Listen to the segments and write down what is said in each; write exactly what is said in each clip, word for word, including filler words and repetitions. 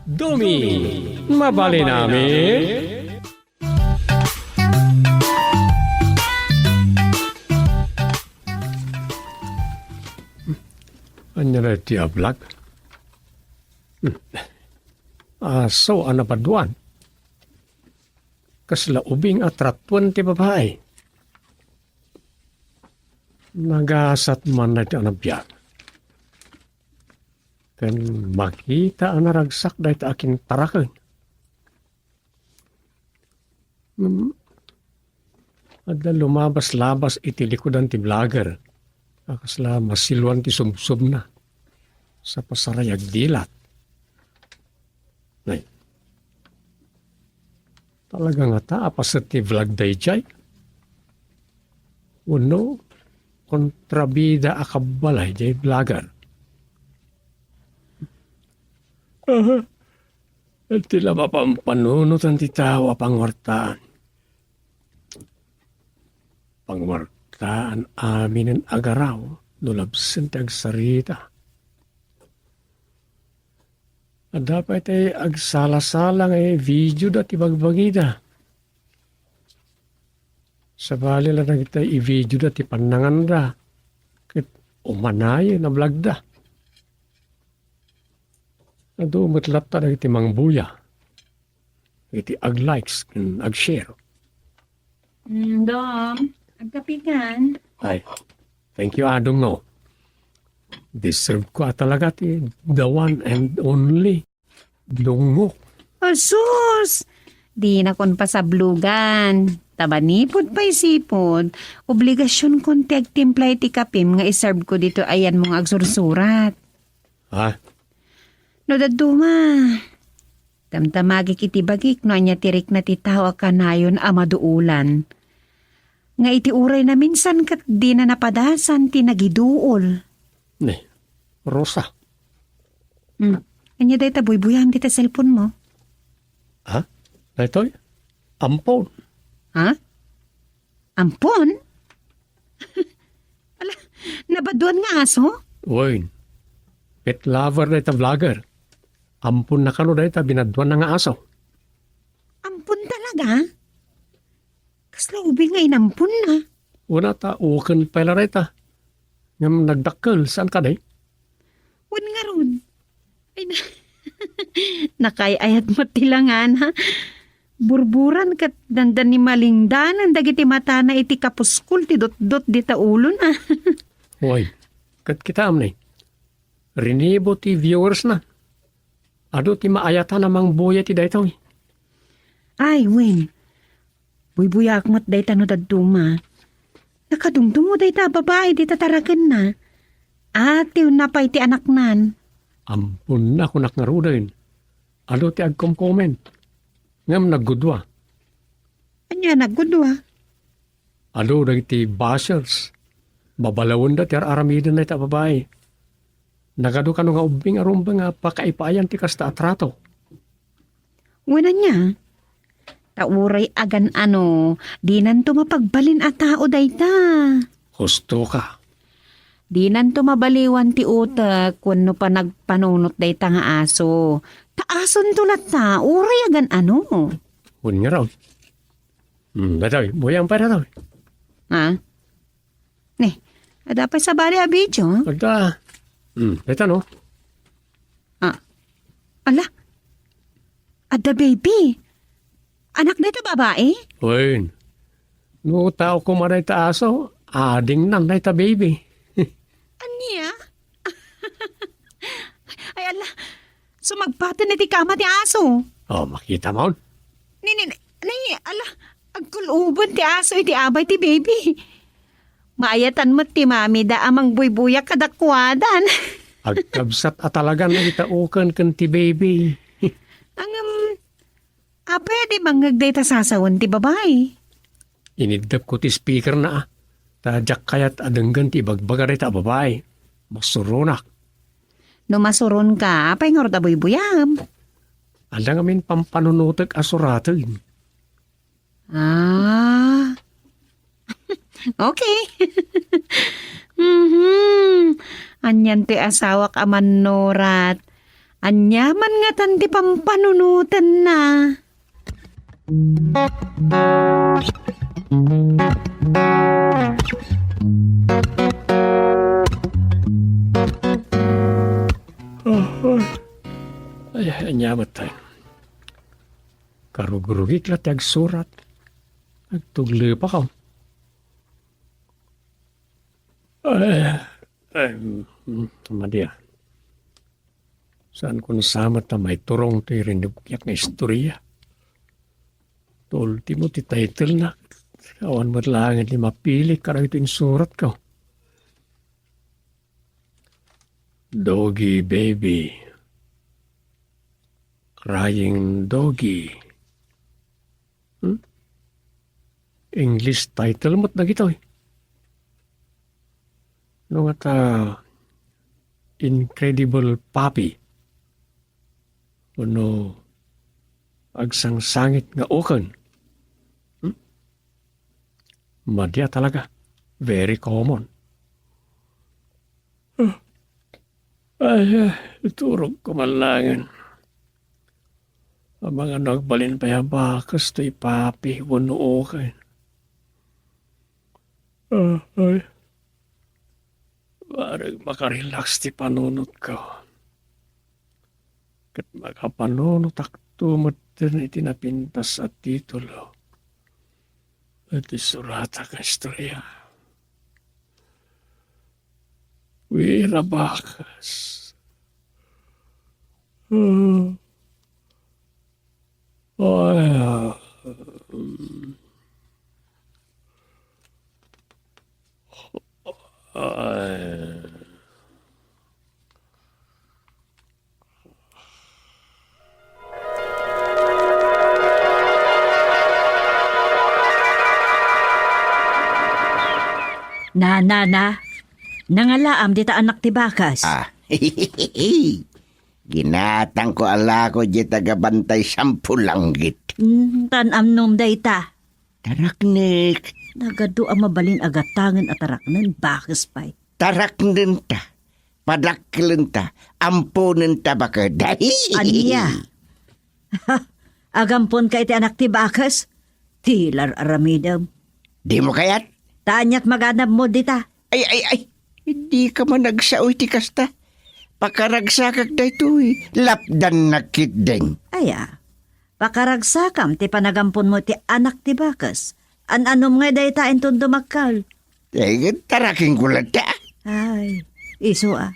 Dumi, mabalin amin? Ania daytoy a vlog? Hmm. Aso a nabaduan. Kasla ubing a tratuen ti babai. Nagasat man daytoy a nabiag. Ken makita a naragsak dayta a kintaraken. Hmm. Adda lumabas-labas iti likudan ti vlogger a kasla masiluan ti subsubna sa pasaray agdilat. Nay. Talaga ngata a paset ti vlog daydiay? Wenno kontrabida a kabbalay diay vlogger? Aha. Ti la mapampanunotan ti tao a pangwartaan. Pangwartaan aminen a garaw no labsen ti agsarita. Adda pay ti agsala-sala nga i-video da ti bagbagida. Sabali la dagiti i-video da ti pannanganda ket umanayen a vlog da. Adu met latta dagiti mangbuya iti ag-likes ken ag-share. Mm, Dom, agkapikan. Ay, thank you, Adong, no. Deserve ko a talaga ti the one and only Dongok. Asus! Dinakon pasablogan. Ta manipud pay sipud, obligasionkon ti agtimpla iti kapim nga iserve ko ditoy ayanmo nga agsursurat. Ha? No dadduma, damdamagik iti bagik no ania ti rikna ti tao a kanayon a maduolan. Nga iti uray naminsan ket dina napadasan ti nagiduol. Ne, Rosa. Hmm. Ania dayta buybuyaem dita cellphone mo? Ha? Daytoy? Ampon. Ha? Ampon? Ala, nabaduan nga aso? Wen. Pet lover dayta vlogger. Ampon na kano dayta binaduan na nga aso. Ampon talaga? Kasla ubing nga inamponna. Wen a ta uken pay la dayta. Ngem nagdakkel, saan kadi? Wen ngarud. Ay, na-, nakaay-ayat met ti langana. Burburan ket dandani malingdanen dagiti matana iti kapuskol ti dutdot dita ulona. Way, ket kitaem ni, rinibo ti viewers na. Adu ti maayatan a mangbuya ti daytoy. Ay, wen. Buybuyaak met dayta no dadduma. Nakadungdungo dayta a babai dita tarakenna. Atiwna pay ti anaknan. Amponna kunak ngaruden. Adu ti agkomkomen. Ngem naggudua. Ania naggudua? Adu dagiti bashers. Babalawenda ti ar-aramiden dayta a babai. Nagadu kano nga ubbing a rumbeng a pakaipaayan ti kasta a trato. Wen ania? Ta uray agan-ano, dinanto mapagbalin a tao dayta. Husto ka. Dinanto mabaliwan ti utek wenno panagpanunot dayta nga aso. Ta asonto latta, uray agan-ano. Wen ngarud. Hmm, daytoy, buyang pay daytoy. Ha? Ne, adda pay sabali a video? Adda. Hmm, dayta no? Ah. Ala, adda baby. Anak dayta babai? Wen. No tao koma dayta aso, adingnan dayta baby. Ania? Ay, ala. Sumagpaten iti kama ti aso. Oh, makita mo? Ni, ni, ni, ala, agkul-uben ti aso iti abay ti baby. Maayatan met ti mami da a mangbuybuya kadakuadan. Agkabsat a talagan a itaoken ken ti baby. Ngem, apay a di mangngeg dayta sasawen ti babai? Iniddepko ti speaker na, a. Ta diak kayat a denggen ti ibagbaga dayta a babai. Masuronak. No masuronka, apay ngarud a buybuyaem? Adda ngamin pampanunotek a suraten. Ah. Okay. Mhm. Anian ti asawak a mannurat. Ania man ngatan ti pampanunotenna? Ay, ania met tayo? Karugrugik la ti agsurat. Agtuglepaka. Ay, ay, mm, madi a. Saanko sa met a maiturong ti rinugyak nga istorya. Ti ultimo ti title na. Awan met laeng ti mapili kadagitoy insuratko. Doggy Baby. Crying Doggy. Hmm? English title met dagitoy. No ngata, Incredible Puppy. Wenno Agsangsangit nga Uken. Hmm? Madi a talaga. Very common. Ay, iturogko man laengen. Amangan no agbalin pay a bakes toy puppy wenno uken. Ah, ay. Bareng makarelax ti panunotko. Ket makapanunotakto metten iti napintas a titulo iti suratak nga istorya. Wira bakes. Ah. Ay, ah. Ay. Na, na, na. Nangalaam dita anak ti bakes. Ah. Ginatangko a lako diay tagabantay sampo langgit. Mm, tan-amnom dayta. Taraknek. Nagadu a mabalin a gatangen a taraknen, bakes pay. Taraknenta, padakkelenta, amponenta baket. Ania? Agamponka iti anak ti bakes? Ti lar-aramidem. Dimo kayat? Ta aniak maganabmo dita? Ay, ay, ay. Dika man agsao iti kasta. Pakaragsakak daytoy. Lapdannak ketdin. Aya, pakaragsakam ti panagamponmo iti anak ti bakes. An-anom ngay dayta inton dumakkel? Ay, tarakenko latta. Ay, isu a.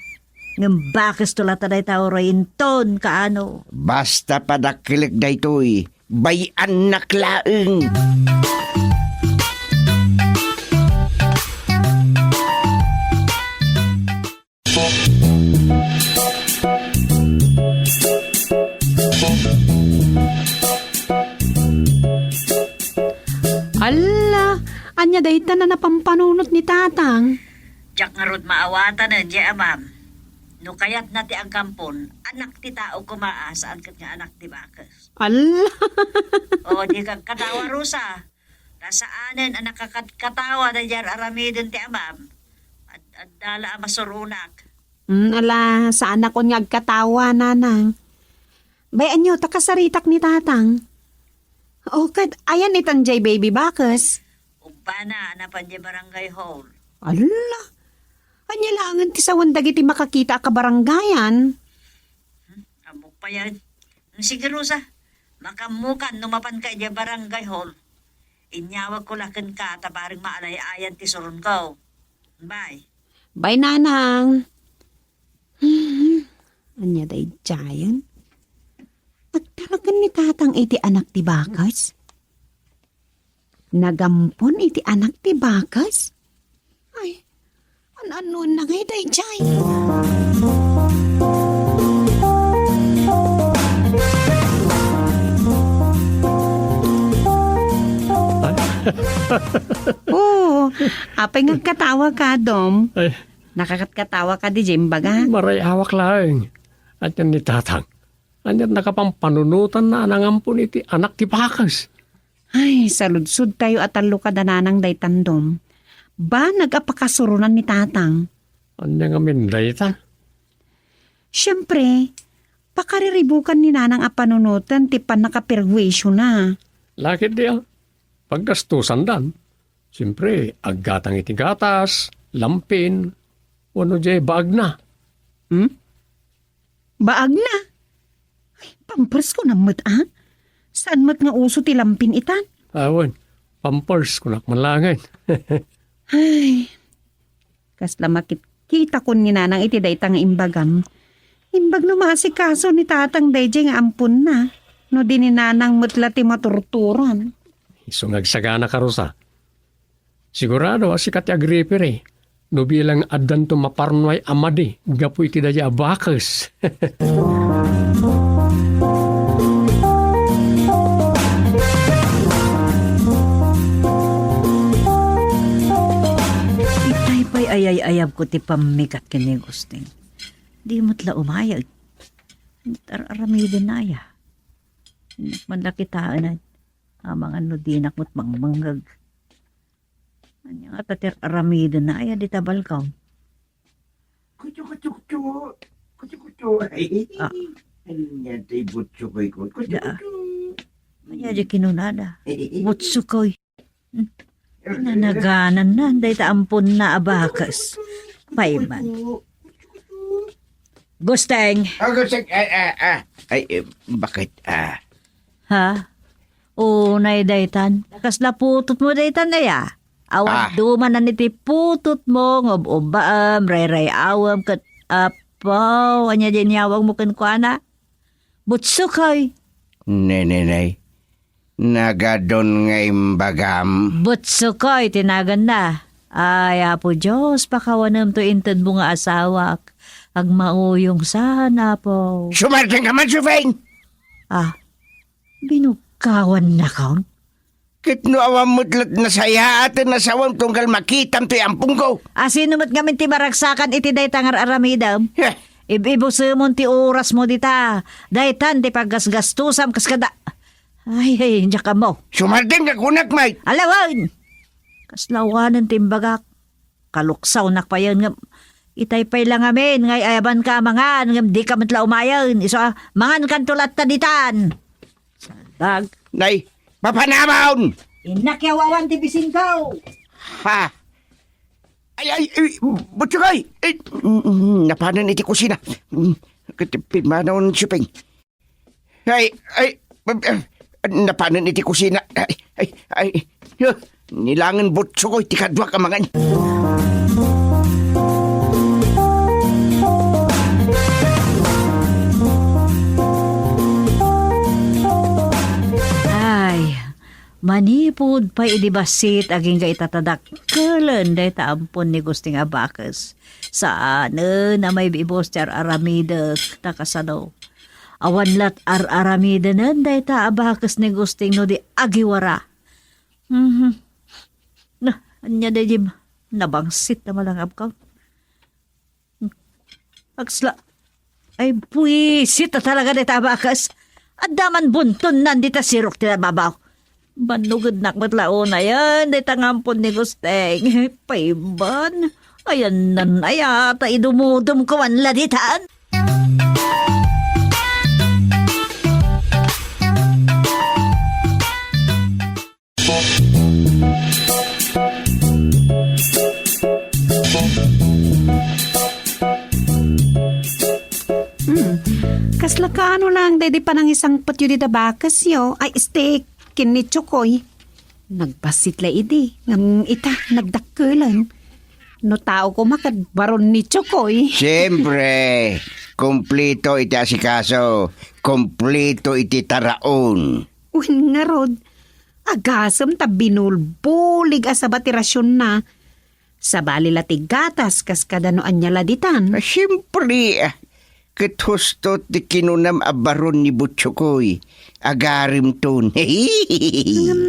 Ngem bakesto latta dayta uray inton kaano. Basta padakkelek daytoy, bay-annak laeng. Alla, ania dayta a napampanunot ni Tatang? Diak ngarud maawatanen, diay amam. No kayatna ti aggampon, anak ti tao koma a, saan ket nga anak ti bakes. Alla! O, dika agkatawa, Rosa. Ta saanen a nakakadkatawa daydiay ar-aramiden ti amam. Ad-, adda la a masuronak. Hmm, ala, saanakon nga agkatawa, Nanang. Bay-anyo, ta kasaritak ni Tatang. O, ket ayan itan diay baby bakes? Ubbana a napan diay barangay hall. Ala, ania laengen ti sawen dagiti makakita a kabarangayan? Hmm, ammok payen. Sige, Rosa, makaammokan no mapanka idiay barangay hall. Inyawagko la kenka ta bareng maalay-ayan ti suronko. Bye. Bye, Nanang. Hmm, ania daydiayen? Agtaraken ni Tatang iti anak ti bakes? Nagampon iti anak ti bakes? Ay, an-anonna ngay daydiay? Oo, apay nga agkatawa ka, Dom? Ay. Nakakatkatawa ka, di Jim, baga? Maray-awak laeng. Ania ni Tatang? Ania nakapampanunotanna a nangampon iti anak ti bakes? Ay, saludsodtayo a tallo kada nanang daytan, Dom. Banag a pakasuronan ni Tatang. Ania ngamin dayta? Siempre, Pakariribukan ni Nanang a panunoten ti pannakaperhuisiona. Lakit di a. Paggastusandan. Siempre, aggatang iti gatas, lampin, wenno diay baagna. Hmm? Baagna? Ay, Pampers ko na met, a? Saan met nga uso ti lampin itan? Awan, Pampers kunak man laengen. Ay, kasla makitkitakon ni Nanang iti dayta nga imbagam. Imbag no maasikaso ni Tatang daydiay nga amponna, no di ni Nanang met la ti maturturan. Isu nga agsagana, Karusa. Sigurado a sika ti agripiri no bilang addanto maparnuay a madi gapu iti daydiay a bakes. Itay pay ayayayabko ti pammigat ken ni Gusting. Di met la umayag. Ar-aramiden aya. Dinak man la kitaen, amangan no dinak met mangmangngeg. Ania ngata ti ar-aramiden aya dita balkom? Kuchu, kuchu, kuchu. Kuchu, kuchu. Ay. Ah. Ania ti butsukoy ko? Kuchu, da. Kuchu. Ania di kinunada? Butsukoy. Hmm. Nanagananna dayta amponna a bakes. Payman. Gusteng. Ah, Gusteng. Ah, ah, ah. Ay, eh, bakit? Ah. Ha? Unay daytan. Kasla putotmo daytan aya? Awan Ah. dumanan iti putotmo, ngub-ubbaem, rayray-awem, ket apaw, ania di inyawagmo kenkuana? Butsukoy. Ne, ne, ne. Nagadon nga imbagam. Butsukoy ti naganna. Ay, Apo Dios, pakawanem toy intedmo nga asawak. Agmauyong saan, Apo. Sumardeng ka man, Sufeng! Ah, binugkawannakon? Ket no awan met lat nasayaaten asawam tunggal makitam toy ampongko. A, sino met ngamin ti maragsakan iti dayta nga ar-aramidem? Heh. Ib-ibusemon ti orasmo dita. Daytan ti paggasgastusam kas kada. Ay, ay, diak ammo. Sumardeng ka kunak, Mike. Alawen! Kasla awanen ti imbagak. Kaluksawnak payen ngem itay pay la ngamin nga ay-ayabanka a mangan ngem dika met la umayen. Isu a, mangankanto latta ditan. Salbag. Nay, papanamon! Innak yawawan ti bisinko. Ha? Ay, ay, ay, Butsukoy! Ay, mm, mm, napanen iti kusina. Mm, ket pimmanawen, Sufeng. Ay, ay, eh, napanen iti kusina. Ay, ay, ay, huh, nilangen Butsukoy ti kaduak a mangan. Ay, manipud pay idi bassit agingga ita ta dakkelen dayta ampon ni Gusting a bakes. Saanen a maibibus ti ar-aramidek ta kasano. Awan lat ar-aramidenen dayta a bakes ni Gusting no di agiwara. Mhm. Na, ania daydi nabangsit a malangabko? Agsla. Ay, buisit a talaga dayta a bakes. Adda man buntonnan dita sirok ti nababaw. Bannogednak met la unayen dayta nga ampon ni Gusteng. Paiban, ayannan aya ta idumudum ko man la ditan. Hmm. Kasla kaano lang daydi panangisangpetyo dita bakesyo? Ay, steak ken ni Chukoy. Nagbassit la idi, ngem ita, nagdakkelen. No tao koma ket baron ni Chukoy. Siempre, kompleto iti asikaso, kompleto iti taraon. Wen ngarud, agasem ta binulbulig a saba ti rasionna. Sabali la ti gatas kas kada no ania la ditan. Ah, siempre, ah, ket husto ti kinunam a baron ni Butsukoy, agaremton. Ngem,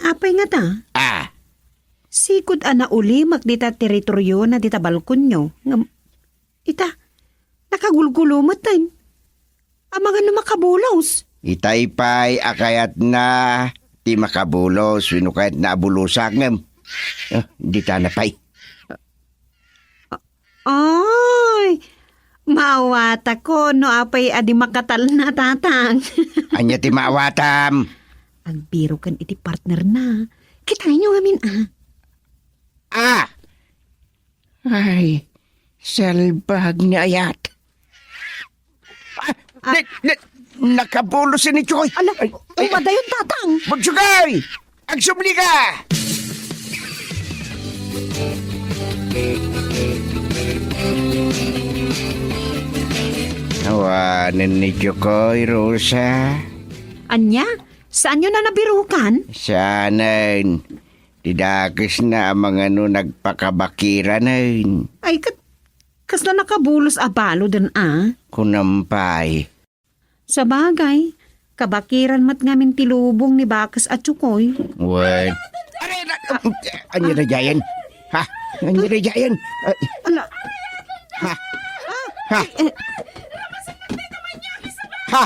apay ngata? Ah. Sigud a naulimek dita teritoriona dita balkonyo. Ngem, ita, nakagulgulo metten. Amangan no makabulos. Itay pay a kayatna ti makabulos wenno kayatna a bulosak ngem, ah, ditana pay. Ay, Maawatako no apay a di makatalna, Tatang. Ania ti maawatam? Agbiroken iti partnerna. Kitaenyo ngamin, a. Ah! Ay, salbag nga ayat. Ah, ah, na, na, nakabulos ni Chukoy. Ala, ay, ay, umadayon, Tatang. Butchukay! Agsubli ka! Awanen ni Chukoy, Rosa. Ania? Saanyo na nabirukan? Saanen. Ti dakesna a mangano nagpakabakiranen. Ay, ket, kasla nakabulos a baludan, a? Kunam pay. Sabagay, kabakiran met ngamin ti lubong ni Bakes a Chukoy. Wen. Aray na, ania daydiayen? Ha? Ania daydiayen? Ay. Ala. Ha? Ha? Eh. Ha?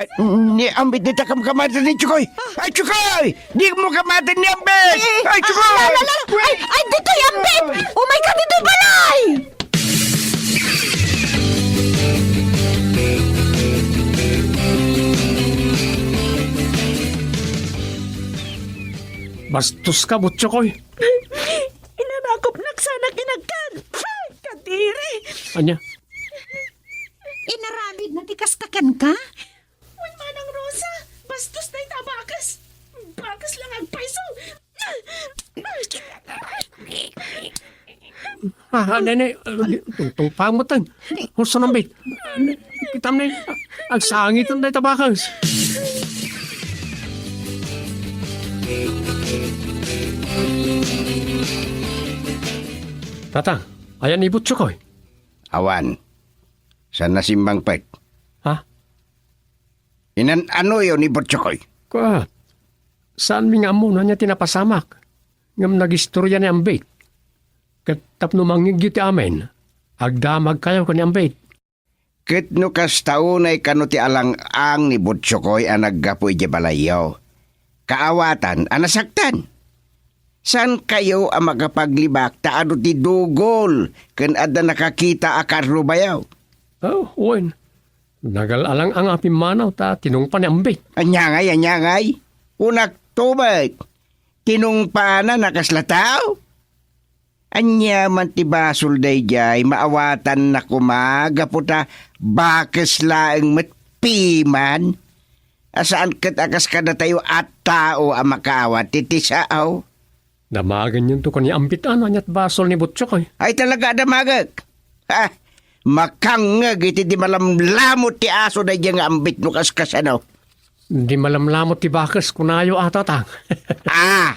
Ay, ni Ambit ni takamkamatan ni Chukoy. Ay, Chukoy! Di mo kamatan ni Ambit! Eh, eh, ay, Chukoy! Ah, la, la, la. Ay, ay, ditoy, Ambit! Umay ka ditoy balay! Bastos ka, Butchokoy. Inarakop nak sana kinagkan. Kadiri. Ania? Inaramid na ti kasta kenka? Wen, Manang Rosa, bastos dayta a bakes. Bakes lang agpayso. Ah, ah, nene, ah, tungtungpang mo ten. Husto nang bit. Kitam na, agsangiten dayta a bakes. Tatang, ayan ni Butchokoy. Awan. Saan nasimbang pet? Ha? Inan-anoyo ni Butchokoy? Ket, saanmi nga ammo no ania ti napasamak. Ngem nagistorya ni Ambit. Ket tapno mangngegyo ti amin, agdamagkayo ken ni Ambit. Ket no kasta unay kano ti alang-ang ni Butchokoy a naggapu idiay balayyo, kaawatan a nasaktan. Saankayo a makapaglibak ta adu ti dugol ken adda nakakita a karrubayo. Oh, wen. Nagal-alang-ang a pimmanaw ta tinungpa ni Ambit. Ania ngay, ania ngay? Kunak to met. Tinungpana a kasla tao? Ania man ti basol daydiay, maawatanna koma gapu ta bakes laeng met piman. A saan ket a kas kadatayo a tao a makaawat iti sao. Damagenyonto ken ni Ambit a no ania't basol ni Butchokoy. Ay, talaga a damagek. Ha? Makangngeg iti di malamlamot ti aso daydiay nga Ambit no kaskasano. Di malamlamot ti bakes, kunayo a, Tatang. Ah!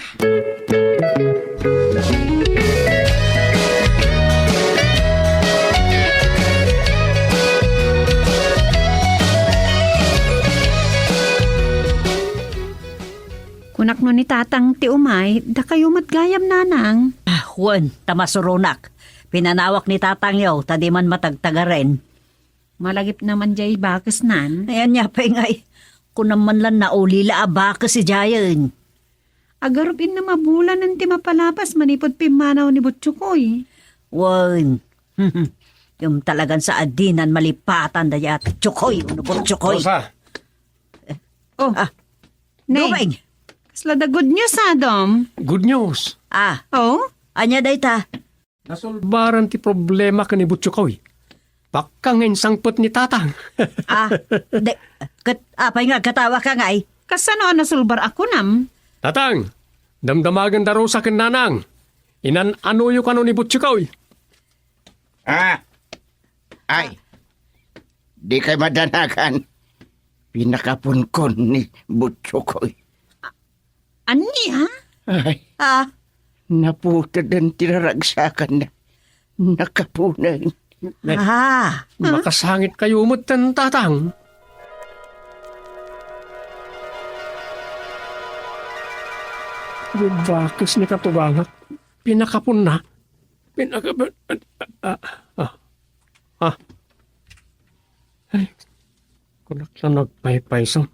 Kunak no ni Tatang ti umay, dakayo met gayam, Nanang. Ah, wen, ta masuronak. Pinanawak ni Tatangyo, ta di man matagtagaren. Malagipna man diay bakesnan. Ay, ania pay ngay, kunam man lan naulila a bakes idiayen. Agarup inna mabulanen ti mapalapas manipud pimmanaw ni Butchokoy. Wen. Ngem talagan sa a dinan malipatan dayta a Chukoy wenno Butchokoy. Rosa. Oh, ah. Nay, Dubeng. Kasla da good news, a, Dom? Good news. Ah. Oh? Ania dayta? Nasolbaran ti problema ken ni Butchokoy. Pakka nga insangpet ni Tatang. Ah, de, ket apay nga agkatawa ka ngay? Kasano a nasolbar a kunam? Tatang, damdamagen da Rosa ken Nanang. Inan-anoyo kano ni Butchokoy. Ah, ay, di kay madanagan. Pinakapunkon ni Butchokoy. Ania? Ay. Ah. Naputeden ti raragsakanna. Nakapunen. Ah. Makasangit kayo met ten, Tatang. Bakes ni katugangak. Pinakapunna. Pinaka-, ah, ah, ah. Ay, kunak la nagpaypayso.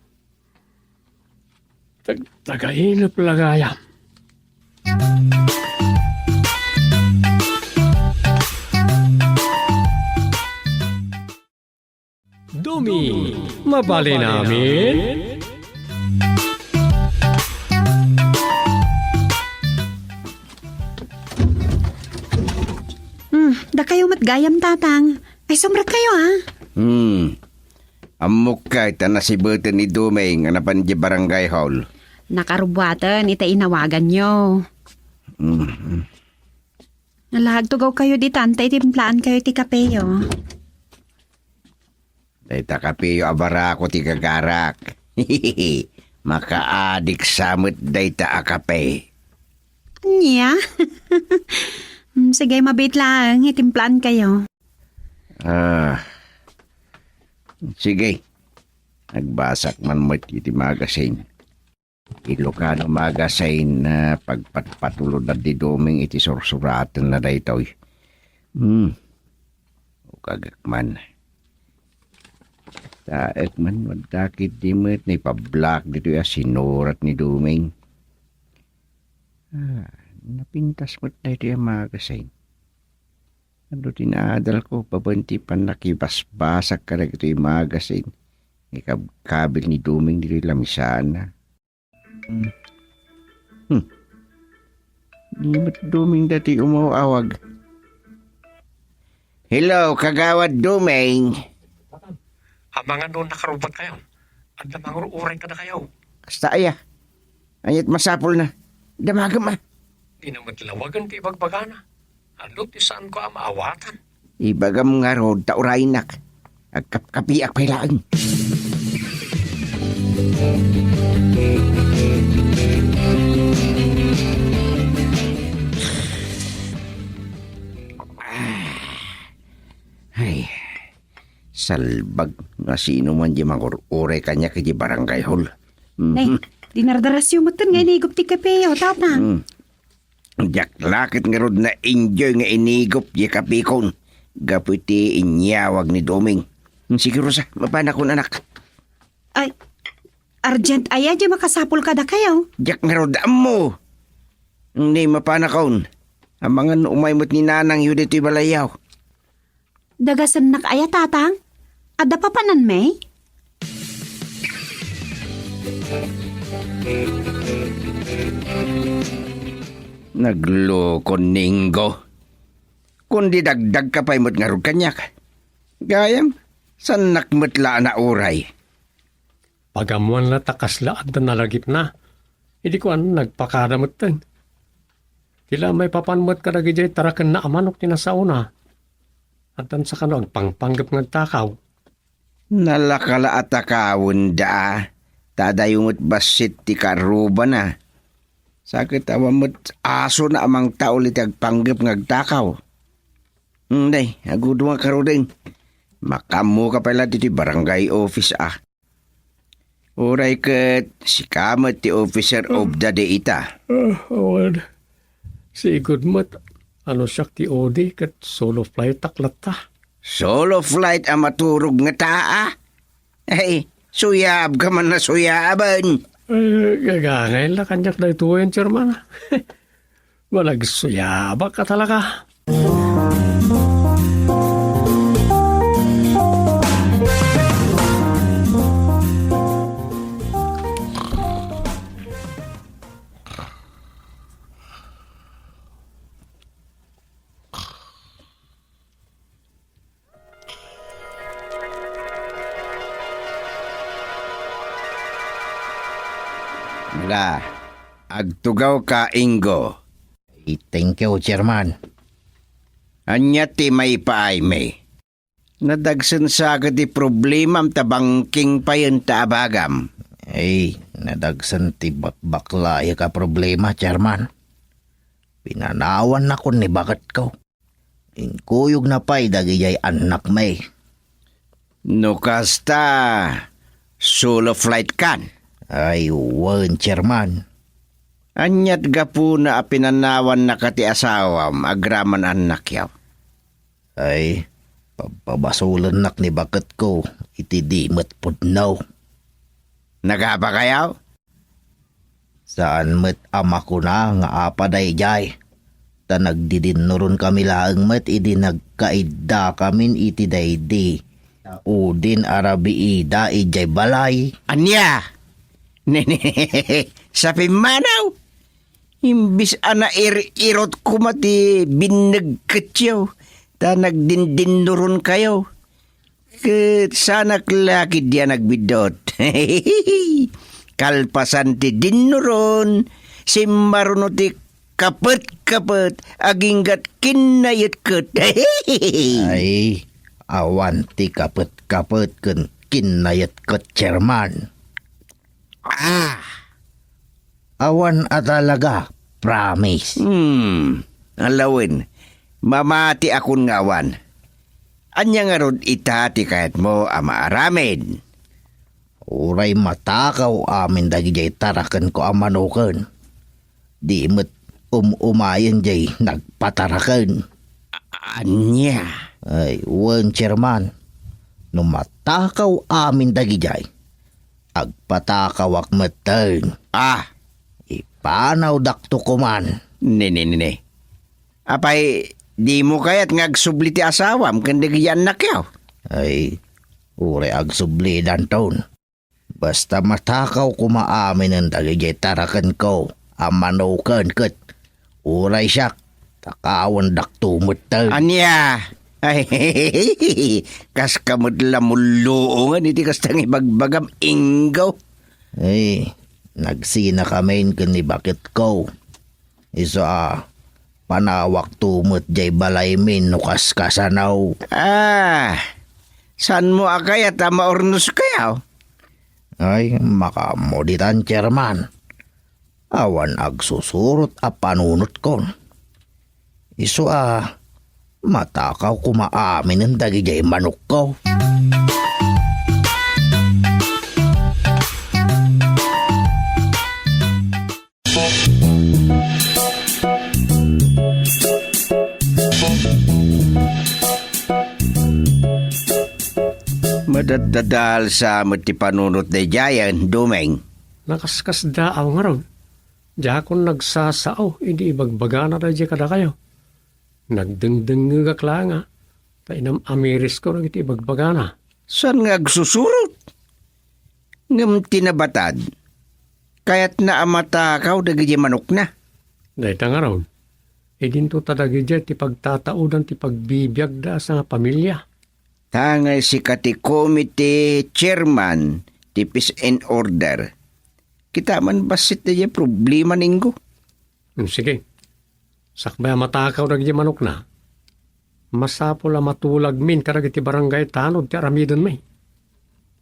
Tag-, tagailep la gayam. Mabalin amin? Hmm, dakayo met gayam, Tatang. Ay, sumrekkayo, ah. Hmm. Ammok kay ta nasibeten ni Duming a napan di barangay hall. Nakarubuaten ita inawaganyo. Hmm. Nalagtugaw kayo ditan ta itimplaankayo ti kapeyo. Dayta kapeyo a barako ti gagarak. Makaadik sa met dayta a kape. Ania? Mm, sige, mabiit laeng. Itimplaankayo. Ah, sige. Nagbasak man met iti magazine. Ilocano Magazine a pagpatpatulod da di Duming iti sursuratenna daytoy. Hmm. Ukagek man. Taek man, madakit di met naipablak ditoy a sinurat ni Duming. Ah, napintas met daytoy a magazine. Adu ti naadal ko, babaen ti pannakibasbasak kadagitoy magazine nga ikabkabil ni Duming ditoy lamisaanna. Hmm. Hmm. Di met Duming daytoy umaw-awag. Hello, Kagawad Duming. Amangan no nakarubat kayo. Adda mangur-uray kadakayo. Kasta aya. Aniat masapulna? Damagem a. Dina met lawagen ti ibagbagana. Adu ti saanko a maawatan. Ibagam ngarud ta uraynak. Agkapkapiak pay laeng. Ay, salbag, no asino man di mangur-uray kaniak iti barangay hall. Mhm. Nay, dinardarasyo metten nga inigup ti kapeyo, Tatang. Mm. Diak la ket ngarud na-enjoy nga inigup di kapekon gapu iti inyawag ni Doming. Siguro sa, mapanakon, anak. Ay, urgent aya di makasapul kadakayo? Diak ngarud ammo. Ni mapanakon. Amangan umay met ni nanangyo ditoy balayyo. Dagasennak aya, Tatang? Adda papananmi? Nagloko ni Ingo. Kundi dagdagka pay met ngarud kaniak. Gayam, saannak met la a nauray. Pagammoan la ta kasla adda nalagipna. Idi kuan, nagpakada metten. Ti la maipapan met kadagidiay tarakenna a manok ti nasaona. Addan sakano agpangpanggep nga agtakaw. Nalaka la a takawenda, ta adayo met bassit ti kaarrubana. Sa ket awan met asona a mangtaul iti agpanggep nga agtakaw. Hmm, day, agudua ngaruden. Makaammoka pay la ditoy barangay office, a. Uray ket sika met ti officer of the day ita. Ah, awan. Sigud met, no siak ti O D ket solo flight-ak latta. Solo flight a maturog ngata, a? Ay, suyabka man a suyaben. Eh, gagangay la kaniak daytoyen, Chairman. Managsuyabak ka talaga. Ala, agtugawka, Ingo. Ay, thank you, Chairman. Ania ti maipaaymi? Nadagsen sa ket ti problemam ta bangking payen ta abagam. Ay, nadagsen ti bakbaklayak a problema, Chairman. Pinanawannakon ni baketko. Inkuyogna pay dagidiay annakmi. No kasta, solo flight kan? Ay, wen, Chairman. Aniat gapuna a pinanawannaka ti asawam agraman annakyo? Ay, pabpabasolennak ni baketko iti di met pudno. Nagapakayo? Saan met a makuna nga apa daydiay, ta nagdidinnuronkami laeng met idi nagkaiddakamin iti daydi Udin a rabiida idiay balay. Ania? Nene, sa pimmanaw? Imbis a nair-irot koma ti binnegketyo, ta nagdindinnuron kayo. Ket sanak la ketdi a nagbiddut. Kalpasan ti dinnuron, simmaruno ti kapet-kapet, aginggat kinnayetket. Ay, awan ti kapet-kapet ken kinnayetket, Chairman. Ah! Awan a talaga, promise. Hmm, alawen, mamatiakon nga awan. Ania ngarud ita ti kayatmo a maaramid? Uray matakaw amin dagidiay tarakenko a manoken. Di met um-umayen diay nagpataraken. A-, ania? Ay, wen, Chairman. No matakaw amin dagidiay, agpatakawak metten. Ah! Ipanawdakto koman. Ne, ne, ne, ne. Apay, dimo kayat nga agsubli ti asawam ken dagiti annakyo? Ay, uray agsublidanton. Basta matakaw koma aminen dagidiay tarakenko a manoken ket uray siak, takawendakto metten. Ania? Ay, kas ka met la mulluongen iti kasta nga ibagbagam, Inggo. Ay, nagsinakamin ken ni baketko. Isu a, panawakto met diay balaymin no kaskasano. Ah, saanmo a kayat a maurnoskayo? Ay, makaammo ditan, Chairman. Awan agsusurot a panunotkon. Isu a, matakaw koma aminen dagidiay manokko. Madaddadalsa met ti panunot daydiayen, Dumeng. Nakaskasdaaw ngarud. Diakon nagsasao idi ibagbagana daydiay kadakayo. Nagdengdengngegak la nga, ta inam-amirisko dagiti ibagbagana. Saan nga agsusurot? Ngem ti nabatad, kayatna a matakaw dagiti manokna. Dayta ngarud, idinto ta dagidiay ti pagtataodan ti pagbibiagda a sangapamilia. Tangay sika ti committee chairman ti peace and order. Kita man bassit daydiay problema, Inggo. Hmm, sige. Sakbay a matakaw dagiti manokna, masapul a matulagmin kadagiti barangay tanod ti aramidenmi.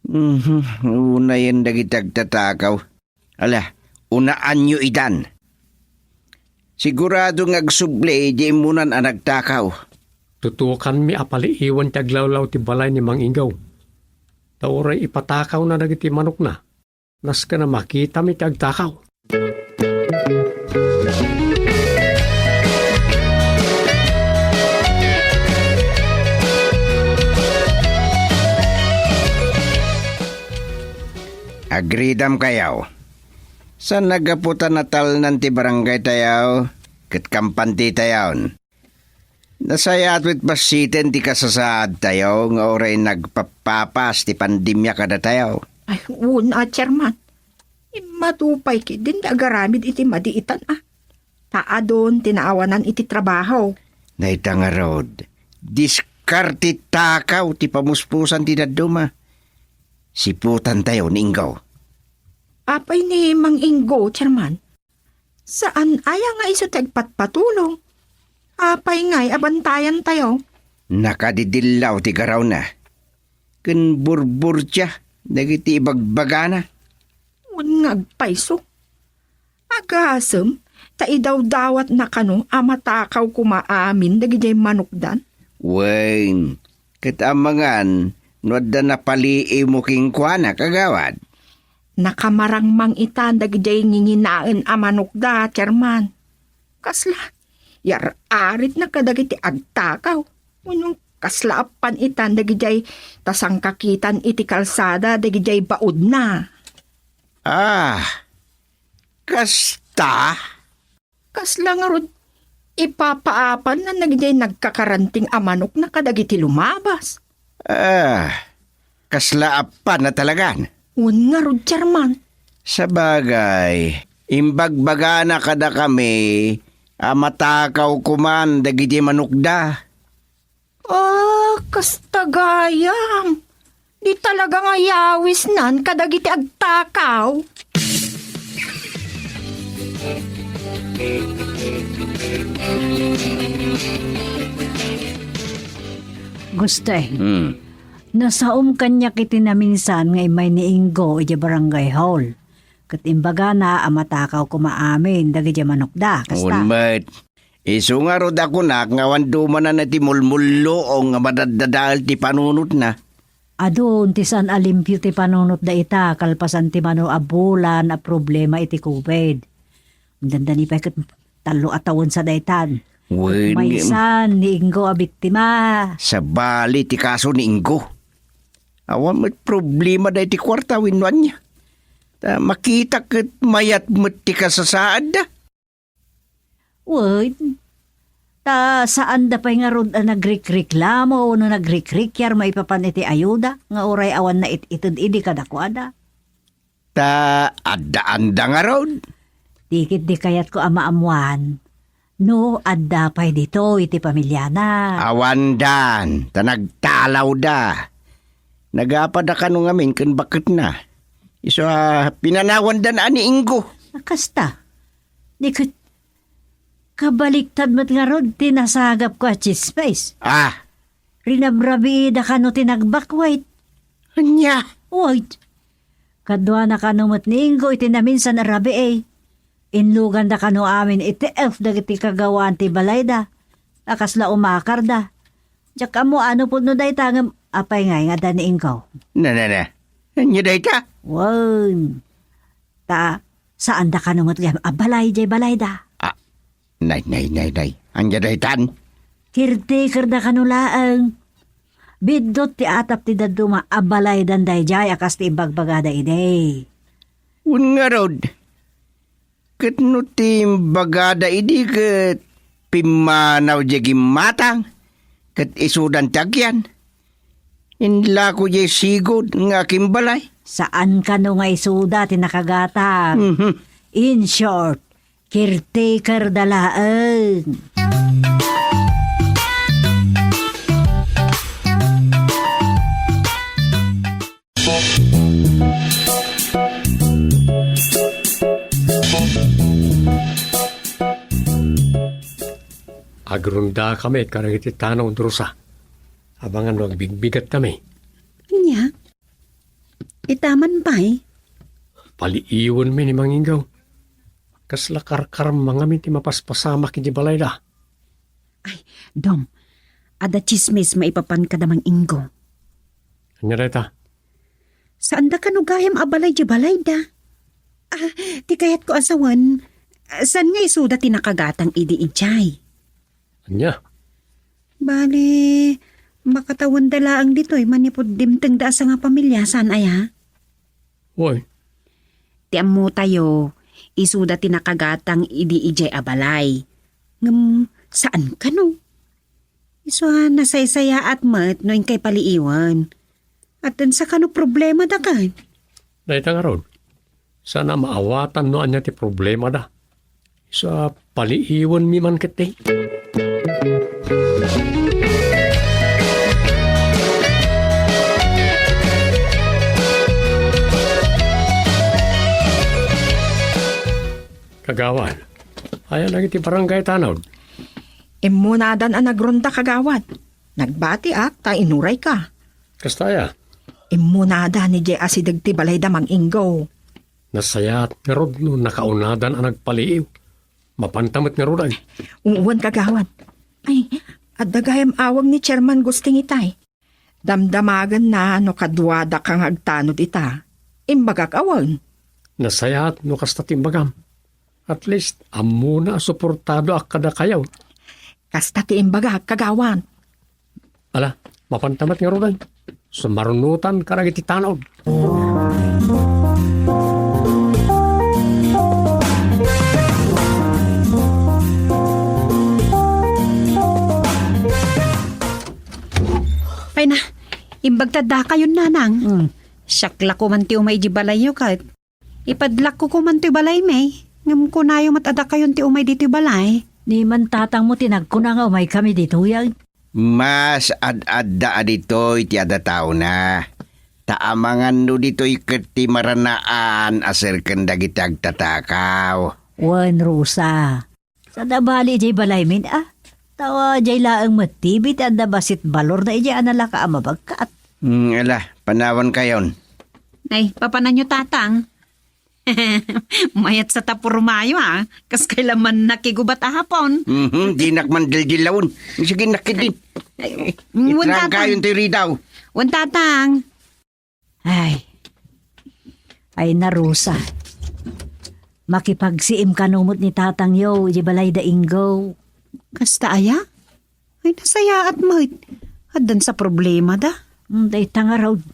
Mhm, unayen dagiti agtatakaw. Ala, unaanyo itan. Sigurado nga agsubli idi immunan a nagtakaw. Tutukanmi a paliiwen ti aglawlaw ti balay ni Mang Inggaw. Ta uray ipatakawna dagiti manokna, nasken a makitami ti agtakaw. Agridam kayaw. Saan a gapu ta natalnan ti barangay tayaw, ket kampan ti tayawn. Nasayaat met bassiten ti kasasaadtayo nga uray nagpappapas ti pandemia kadatayo. Ay, una, Chairman. Immadu pay ketdin ti agaramid iti madi itan a. Ta adun ti naawanan iti trabaho. Dayta ngarud, diskarte takaw ti pamuspusan ti dadduma. Siputantayo ni Inggo. Apay ni Mang Inggo, Chairman? Saan aya nga isu ti agpatpatulong? Apay ngay a bantayantayo? Nakadidillaw ti garawna. Ken burburtia dagiti ibagbagana. Wen nga agpayso. Agasem ta idawdawatna kano a matakaw koma amin dagidiay manokdan? Wen, ket amangan no adda napaliiwmo kenkuana, kagawad. Nakamarangmang itan dagidiay nginginaen a manokda, Chairman. Kasla, yar-aritna kadagiti agtakaw. Wenno kasla appan itan dagidiay ta sangkakitan iti kalsada dagidiay baudna. Ah, kasta? Kasla ngarud, ipapaapanna dagidiay nagkakaranting a manokna kadagiti lumabas. Ah, Kasla appan a talagan. Wen ngarud, Chairman. Sabagay, imbagbagana kadakami a matakaw koman dagiti manokda. Ah, kasta gayam. Di talaga nga yawisnan kadagiti agtakaw. Guste, Hmm. nasaom kaniak iti naminsan nga immay ni Ingo idiay barangay hall. Ket imbagana a matakaw koma amin dagiti manokda, kasta. Wen met. Isu ngarud a kunak nga awan dumanan ti mulmulluong nga madaddadael ti panunotna. Adun ti saan a limpio ti panunotda ita kalpasan ti mano a bulan a problema iti covid. Dandani pay ket tallo a tawen sa daytan. Wen, Maysan ni Ingo a biktima. Sabali ti kaso ni Ingo. Awan met problema daydi kuarta wenno ania. Ta makita ket mayat met ti kasasaadda. Wen, ta saanda pay ngarud a nagrikreklamo wenno nagrikrikiar maipapan iti ayuda nga uray awan nait-ited idi kadakuada. Ta addaanda ngarud. Ti ket di kayatko a maammuan no adda pay ditoy ti pamiliana. Awandan, ta nagtalawda. Nagapada kano ngamin ken baketna. Isu a pinanawandan a ni Ingo. A, kasta. Di ket kabaliktad met ngarud ti nasagapko a tsismis. Ah. Rinabrabiida kano ti nagbakwit. Ania? Wait. Kaduana kano met ni Ingo iti naminsan a rabii. Inluganda kano amin iti elf dagiti kagawaan ti balayda a kasla umakarda. Diak ammo a no pudno dayta ngem apay ngay nga adda ni Ingo? Na, na, na. Ania dayta? Wen. Ta, saanda kano met gayam a balay diay balayda. Ah, nay, nay, nay, nay. Ania daytan? Caretakerda kano laeng. Biddut ti atap ti dadduma a balaydan daydiay a kas ti imbagbagada idi. Wen ngarud, ket no ti imbagada idi ket pimmanaw diay gimmatang, ket isudan ti agian. Inlako diay sigud nga akimbalay. Saan kano nga isuda ti nakagatang. Mhm. In short, caretakerda laeng. Agrondakami kadagiti tanaw, Rosa. Amangan no agbigbigatkami. Ania? Ita man pay? Paliiwenmi ni Mang Ingo. Kasla karkarma ngamin ti mapaspasamak iti balayda. Ay, Dom, adda tsismis maipapan kada Mang Ingo. Ania dayta? Saanda kano gayam a balay di balayda. Ah, ti kayatko a sawen, saan nga isuda ti nakagatang idi idiay? Ania? Bale, makatawenda laeng ditoy manipud dimtengda a sangapamilya, saan aya? Wen. Ti ammotayo, isuda ti nakagatang idi idiay a balay. Ngem saan kano? Isu a nasaysayaat met no inkay paliiwen. Atten sa kano problemada ken? Dayta ngarud, saan a maawatan no ania ti problemada. Isu a paliiwenmi man ketdi. Kagawad, aya dagiti barangay tanod? Immunadan a nagronda, kagawad. Nagbatiak ta inurayka. Kasta aya? Immunada ni Jay asideg ti balayda, Mang Ingo. Nasayaat ngarud no nakaunadan a nagpaliiw. Mapanta met ngarud, ay. Wen, kagawad. Ay, adda gayam awag ni Chairman Gusting itay. Damdamagenna no kaduadaka nga agtanod ita. Imbagak a wen. Nasayaat no kasta ti imbagam. At least, ammona a suportadoak kadakayo. Kasta ti imbagak, kagawad. Ala, mapanta met ngaruden. Sumarunotan kadagiti tanod. Ay na, Bagta dakayon, nanang. Mm. Siak la koman ti umay iti balayyo ket ipadlakko koman toy balaymi. Ngem kunayo met a dakayon ti umay ditoy balay. Ni man tatangmo ti nagkuna nga umaykami ditoy, ay? Mas ad-adda a ditoy ti adda taona. Ta amanganno ditoy ket ti maranaan a serken dagiti agtatakaw. Wen, Rosa. Sada bali idiay balaymin, a. Ta, ah, diay laeng met ti bi ti adda bassit balorna idiay a nalaka a mabagkat. Hmm, ala, panawankayon. Ay, papananyo, tatang? Mayat sa ta purmayo, a. Kas kailan man nakigubat a hapon. Mhm, dinak man dildillawon. Sige, nakit din. Ay, wen, tatang. Itrangkayon ti ridaw. Wen, tatang. Ay. Ay, na, Rosa. Makipagsiim kano met ni tatangyo, iti balay da Ingo. Kasta aya? Ay, nasayaat met. Addan sa problemada. Hmm, dayta ngarud.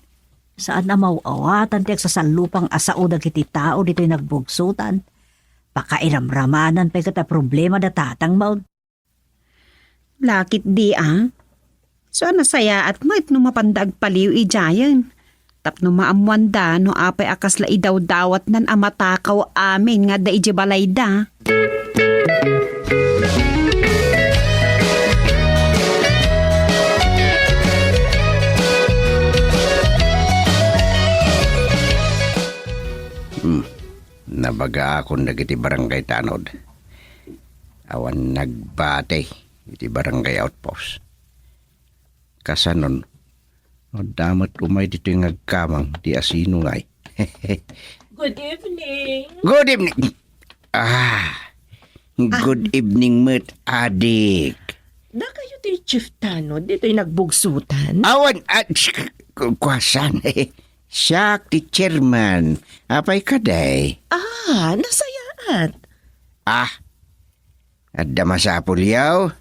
Saan a maw-awatan ti agsasallupang a sao dagiti tao ditoy nagbugsotan. Pakairamramanan pay ket a problema da tatangmo. Lakit di, a? So, a nasayaat met no mapanda agpaliw idiayen. Tapno maammoanda no apay a kasla idawdawatnan a matakaw amin nga adda idiay balayda. Hmm. Nabagaakon dagiti barangay tanod. Awan nagbati iti barangay outpost. Kasanon, adda met umay ditoy nga agkamang ti asino ngay. Good evening. Good evening. Ah, good evening met, adik. Dakayo ti Chief Tanod ditoy nagbugsotan? Awan, ah, ku-, kuasan. Siak ti chairman. Apay kadi? Ah, nasayaat. Ah, adda masapulyo?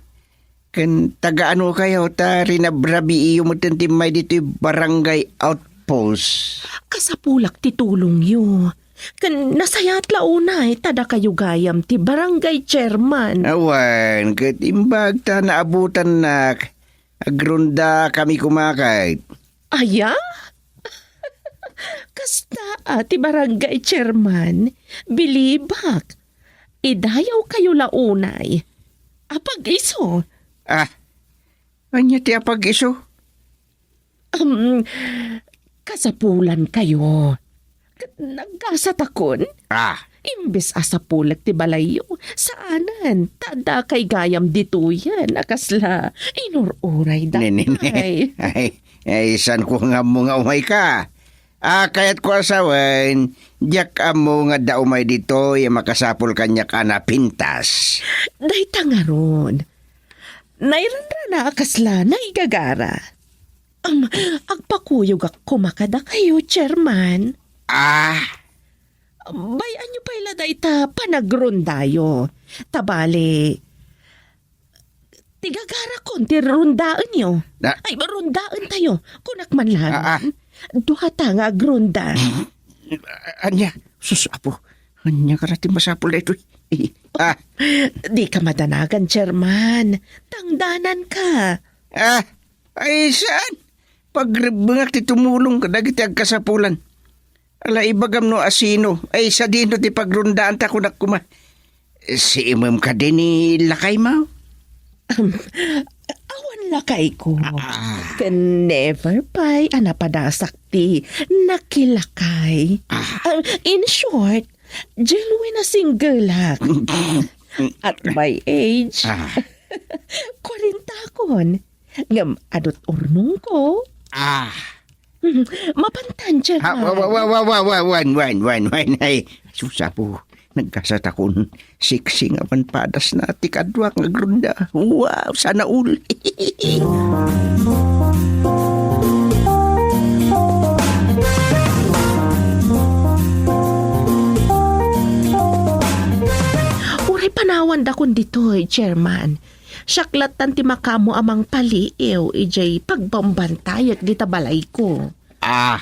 Ken taga-anokayo ta rinabrabiiyo metten ti immay ditoy barangay outpost? Kasapulak ti tulongyo. Ken nasayaat la unay ta dakayo gayam ti barangay chairman. Awan, ket imbag ta naabutannak, agrondakami koma ket. Aya? Kasta a ti barangay chairman, bilibak. Idayawkayo la unay. Apag-isu. Ah, ania ti apag-isu? Um, kasapulankayo. Ket nagkasatakon? Ah. Imbes a sapulek ti balayyo, saanen, ta adda kay gayam ditoyen a kasla inur-uray. Ne, ne, ne. Ay. Ay, ay, saan ko nga ammo nga umayka? Ah, kayatko a sawen, diak ammo nga adda umay ditoy a makasapul kaniak a napintas. Dayta ngarud. Nairanrana a kasla naigagara. Am, agpakuyogak koma kadakayo, Chairman. Ah! Bay-anyo pay la dayta panagrondayo. Ta bali, ti gagarakon ti rondaenyo. Na- Ay, rondaentayo. Kunak man lang. Ah, ah. Duata nga agronda. Ania? Sus, Apo. Ania kara ti masapul daytoy? Ah. Dika madanagan, Chairman. Tangdananka. Ah, ay, saan? Pagrebbengak ti tumulong kadagiti agkasapulan. Ala, ibagam no asino. Ay, sadino ti pagrondaanta, kunak koma. Siimem kadi ni lakaymo? Awan lakayko. Ah. Ken never pay a napadasak ti nakilakay. Ah. Ah, in short, genuine a singleak. At my age, ah, kwarenta kon. Ngem adut urnongko. Ah. Mapantan, Chairman. Ah, wa, wa, wa, wa, wa, wa, wan, wan, wan, wan. Ay, sus, Apo. Nagkasatakon. Sexy nga awan padasna ti kaduak nga agronda. Wow, sana all. Uray panawandakon ditoy, Chairman. Siak lattan ti makaammo a mangpaliiw idiay pagbambantayak dita balayko. Ah,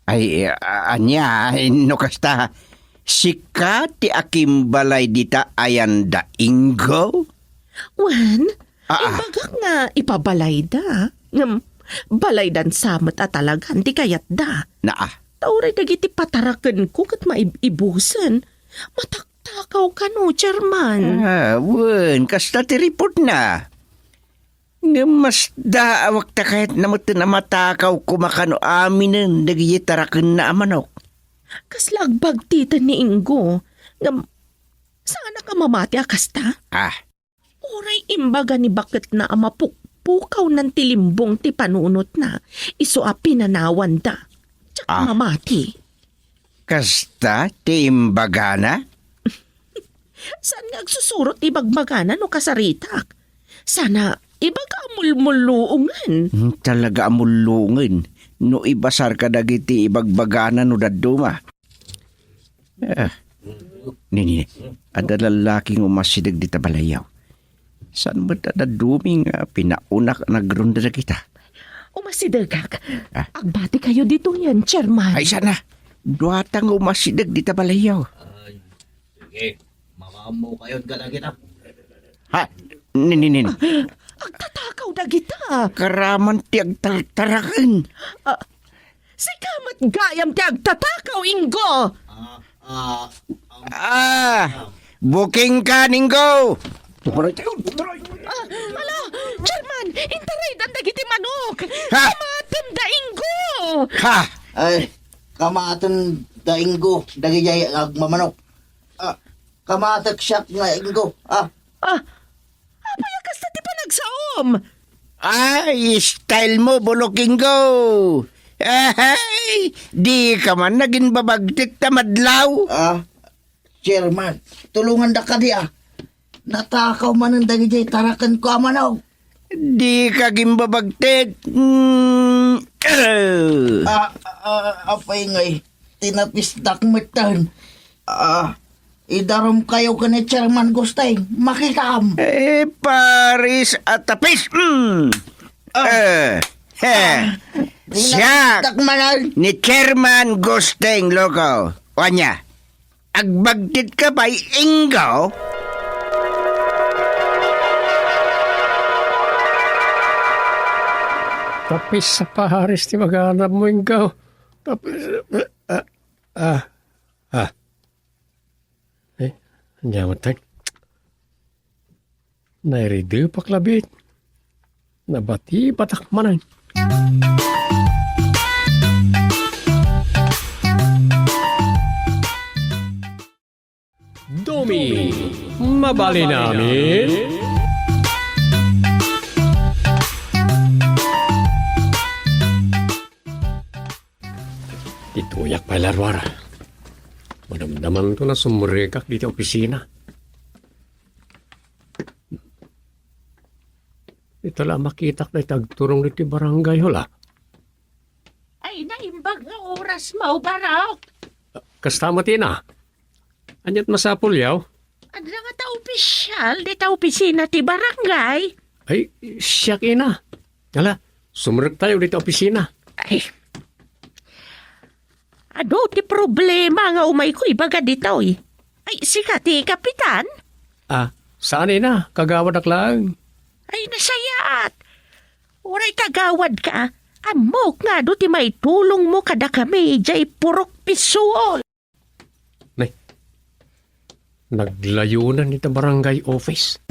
ay, a-, ania, no kasta, sika ti akimbalay dita ayan da Ingo? Wen, ah, ah, imbagak nga ipabalayda. Ngem, Balaydan sa met a talagan ti kayatda. Naa. Ta uray dagiti patarakenko ket maib-ibusen. Mataktakawka no, Chairman. Ah, wen, kasta ti reportna. Ngem masdaawak ta kayatna metten a matakaw koma kano aminen dagiti tarakenna a manok. Kasla agbagtiten ni Ingo, ngem saanak a mamati a kasta? Ah. Uray imbaga ni baketna a mapukpukawnan ti limbong ti panunotna, isu a pinanawanda. Diak Ah. mamati. Kasta ti imbagana? Saan nga agsusurot ti bagbagana no kasaritak? Sana ibaga a mulmulluongen. Hmm, talaga a mulluongen no ibasarka dagiti ibagbagana no dadduma. Ah, nini, adda lallaki nga umasideg dita balayyo. Saan met a dadduma nga pinaunak a nagrunda dagita? Umasidegak. Ah. Agbati kayo ditoyen, Chairman. Ay, sana. Duata nga umasideg dita balayyo. Ay, sige. Mamaammo kayon kadagita. Ha? Nininin. Ah, agtatakaw dagita. Karaman ti agtartaraken. Ah, sika met gayam ti agtatakaw, Ingo. Ah, ah, ah, Ah, booking ka, Ingo. Ah, ala, Chairman, intaraydan dagiti manok. Ha? Kamaten da Ingo. Ha? Ay, kamaten da Ingo, dagijay agmamanok. Ah, kamatek siak nga Ingo. Ah. Ah, apay a kasta ti panagsaom? Ay, style mo, Bulok Ingo. Ay, di ka man naginbabagtit ta madlaw. Ah, Chairman, tulongan da kadi, ah. Natakaw manen dagijay tarakenko a manok. Di ka gimbabagtit. Mm, eh. Ah, ah, apay ngay, tinapisdak metten. Ah, idarom kayo ken ni Chairman Gusting, makikam. Eh, paris a tapis. Mm. Ah. Eh, he. Ah, siak tinapisdak manen. Ni Chairman Gusting, loko. Ania? Agbagtit ka pay, Ingo? Tapis a paris ti maganabmo, Ingo. Tapis, ah, ah, ah. Eh, ania met, tay? Nairidepak labiit. Nabatibatak manen. Domi, mabalin amin? Ditoyak pay la ruar. Madamdamanto nga sumrekak diti opisina. Ita la makitak dayta agturong diti barangay hall, a. Ay, naimbag nga oras, Mao Barok. Kasta met, ina. Ania't masapulyo? Adda ngata opisial dita opisina ti barangay. Ay, siak, ina. Ala, sumrektayo dita opisina. Ay. Adu ti problema nga umayko ibaga ditoy. Ay, sika ti kapitan? Ah, saan, ina? Kagawadak laeng. Ay, nasayaat. Uray kagawadka, ammok nga adu ti maitulongmo kadakami idiay Purok Pisuol. Nay, naglayonan ita barangay office.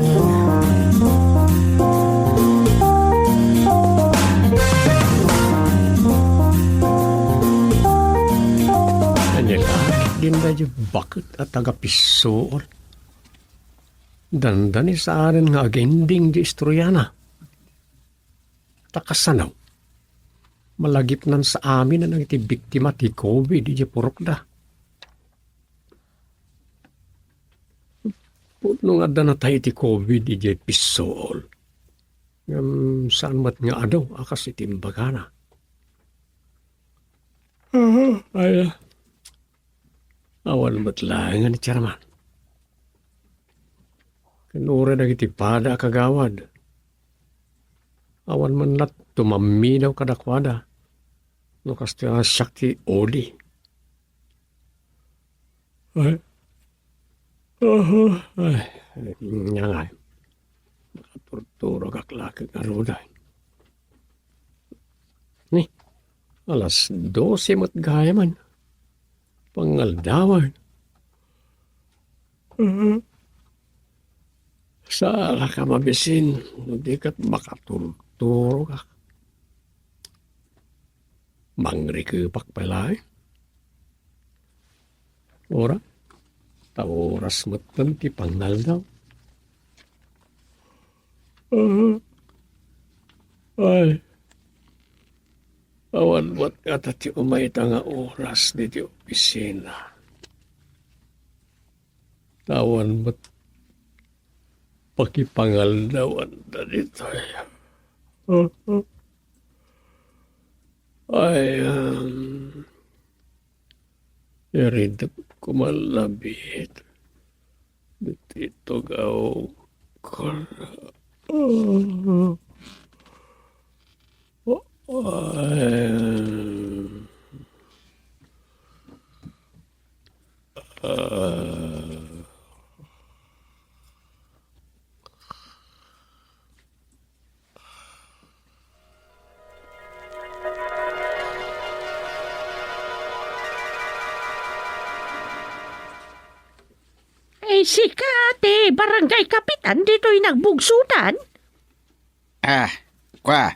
Ania la, dinda di baket a taga Pisuol. Dandani saanen nga aginding di istoriana. Ta kasano? Malagipnan sa amin a nagiti biktima ti covid idiay purokda. Pudno nga adda natay iti covid idiay Pisuol. Ngem saan met nga adu a kas iti imbagana. Aha, ay, awan met laengen ni Chairman. Ken uray dagiti pada a kagawad. Awan man la tumamminaw kadakuada. No kastoy a siak ti uli. Ay. Aha. Ay. Ania ngay. Nakaturturogak la ket ngarud, ay. Alas dose met gayam. Pangaldawan. Mhm. Saan ka mabisin, no di ket makaturturogak. Mangrikepak pay laeng. Ora, ta oras metten ti pangaldaw. Ah, ay, awan met ngata ti umayta nga oras ditoy opisina. Ta awan met pakipangaldawanda ditoy. Ay, um, iridep koma labi ditoy tugaw. Ay. Ah. Ay, sika ti barangay kapitan ditoy Nagbugsutan? Ah, kua.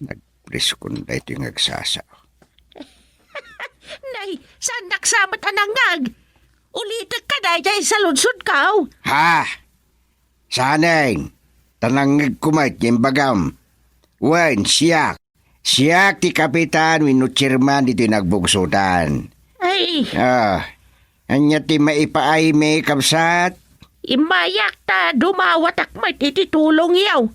Nagpriskon daytoy nga agsasao. Nay, saannak sa met a nangngeg? Ulitek ka daydiay saludsodko. Ha? Saanen? Ta nangngegko met nga imbagam. Wen, siak. Siak ti kapitan wenno chairman ditoy Nagbugsutan. Ay. Ah, ania ti maipaaymi, kabsat? Immayak ta dumawatak met iti tulongyo.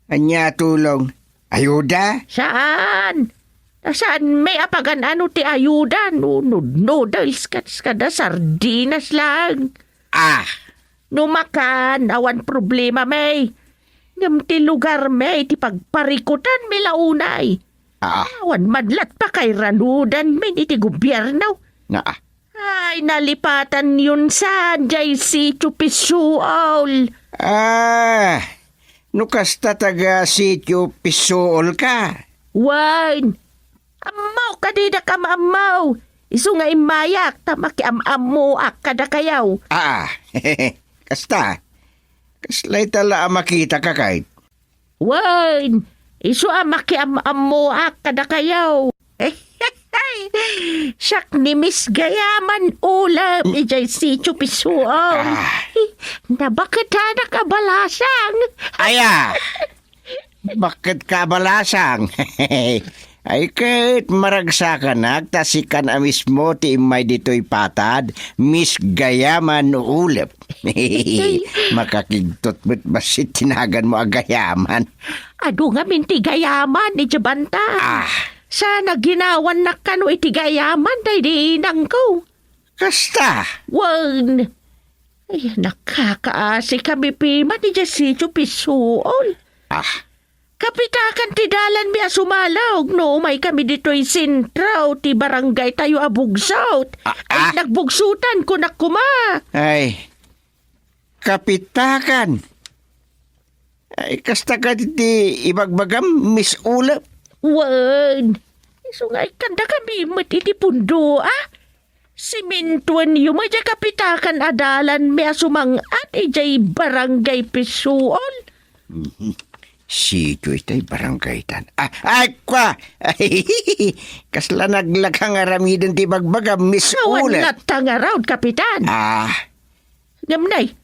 Ania a tulong? Ayuda? Saan? Ta saan met a pagan-ano ti ayuda no nood-noodles kas-, kada sardinas laeng. Ah! No makan, awan problemami. Ngem ti lugarmi ti pagparikutanmi la unay. Ah. Awan man la't pakairanudanmi iti gobierno. Naa. Ay, nalipatanyon sa diay Sitio Pisuol. Ah, no kasta, taga Sitio Pisuol ka? Wen, ammo kadi dak am-ammo. Isu nga immayak ta makiam-ammoak kadakayo. Ah, kasta. Kasla ita la a makitaka, kayat? Wen, isu a makiam-ammoak kadakayo. Siak ni Miss Gayaman Ulep, idiay Sitio Pisuol. Ah. Nabaketanak a balasang. Aya! Bakket ka a balasang? Ay, ket maragsakanak ta sikan a mismo ti immay ditoy patad, Miss Gayaman Ulep. Makakigtot met bassit ti naganmo a Gayaman. Adu ngamin ti Gayaman idiay banta. Ah. Sa naginawannak kano iti Gayaman daydi inangko. Kasta? Wen. Ay, nakakaasi kami piman idiay Sitio Pisuol. Ah. Kapitakan ti dalanmi a sumalog no umaykami ditoy sentro ti barangaytayo a Bugsot. Ah, ay, ah. Nagbugsutan, kunak koma. Ay, kapitakan. Ay, kasta kadi ti ibagbagam, Miss Ulep? Wen, isu nga ikkandakami met iti pundo, a? Simentoenyo met diay kapitakan a dalanmi a sumang-at idiay Barangay Pisuol. Mhm. Sitio itay barangaytan. Ah, ay, kua! Ay, kasla naglaka nga aramiden ti ibagbagam, Miss Ulep. Awan latta ngarud, Kapitan. Ah. Ngem nay,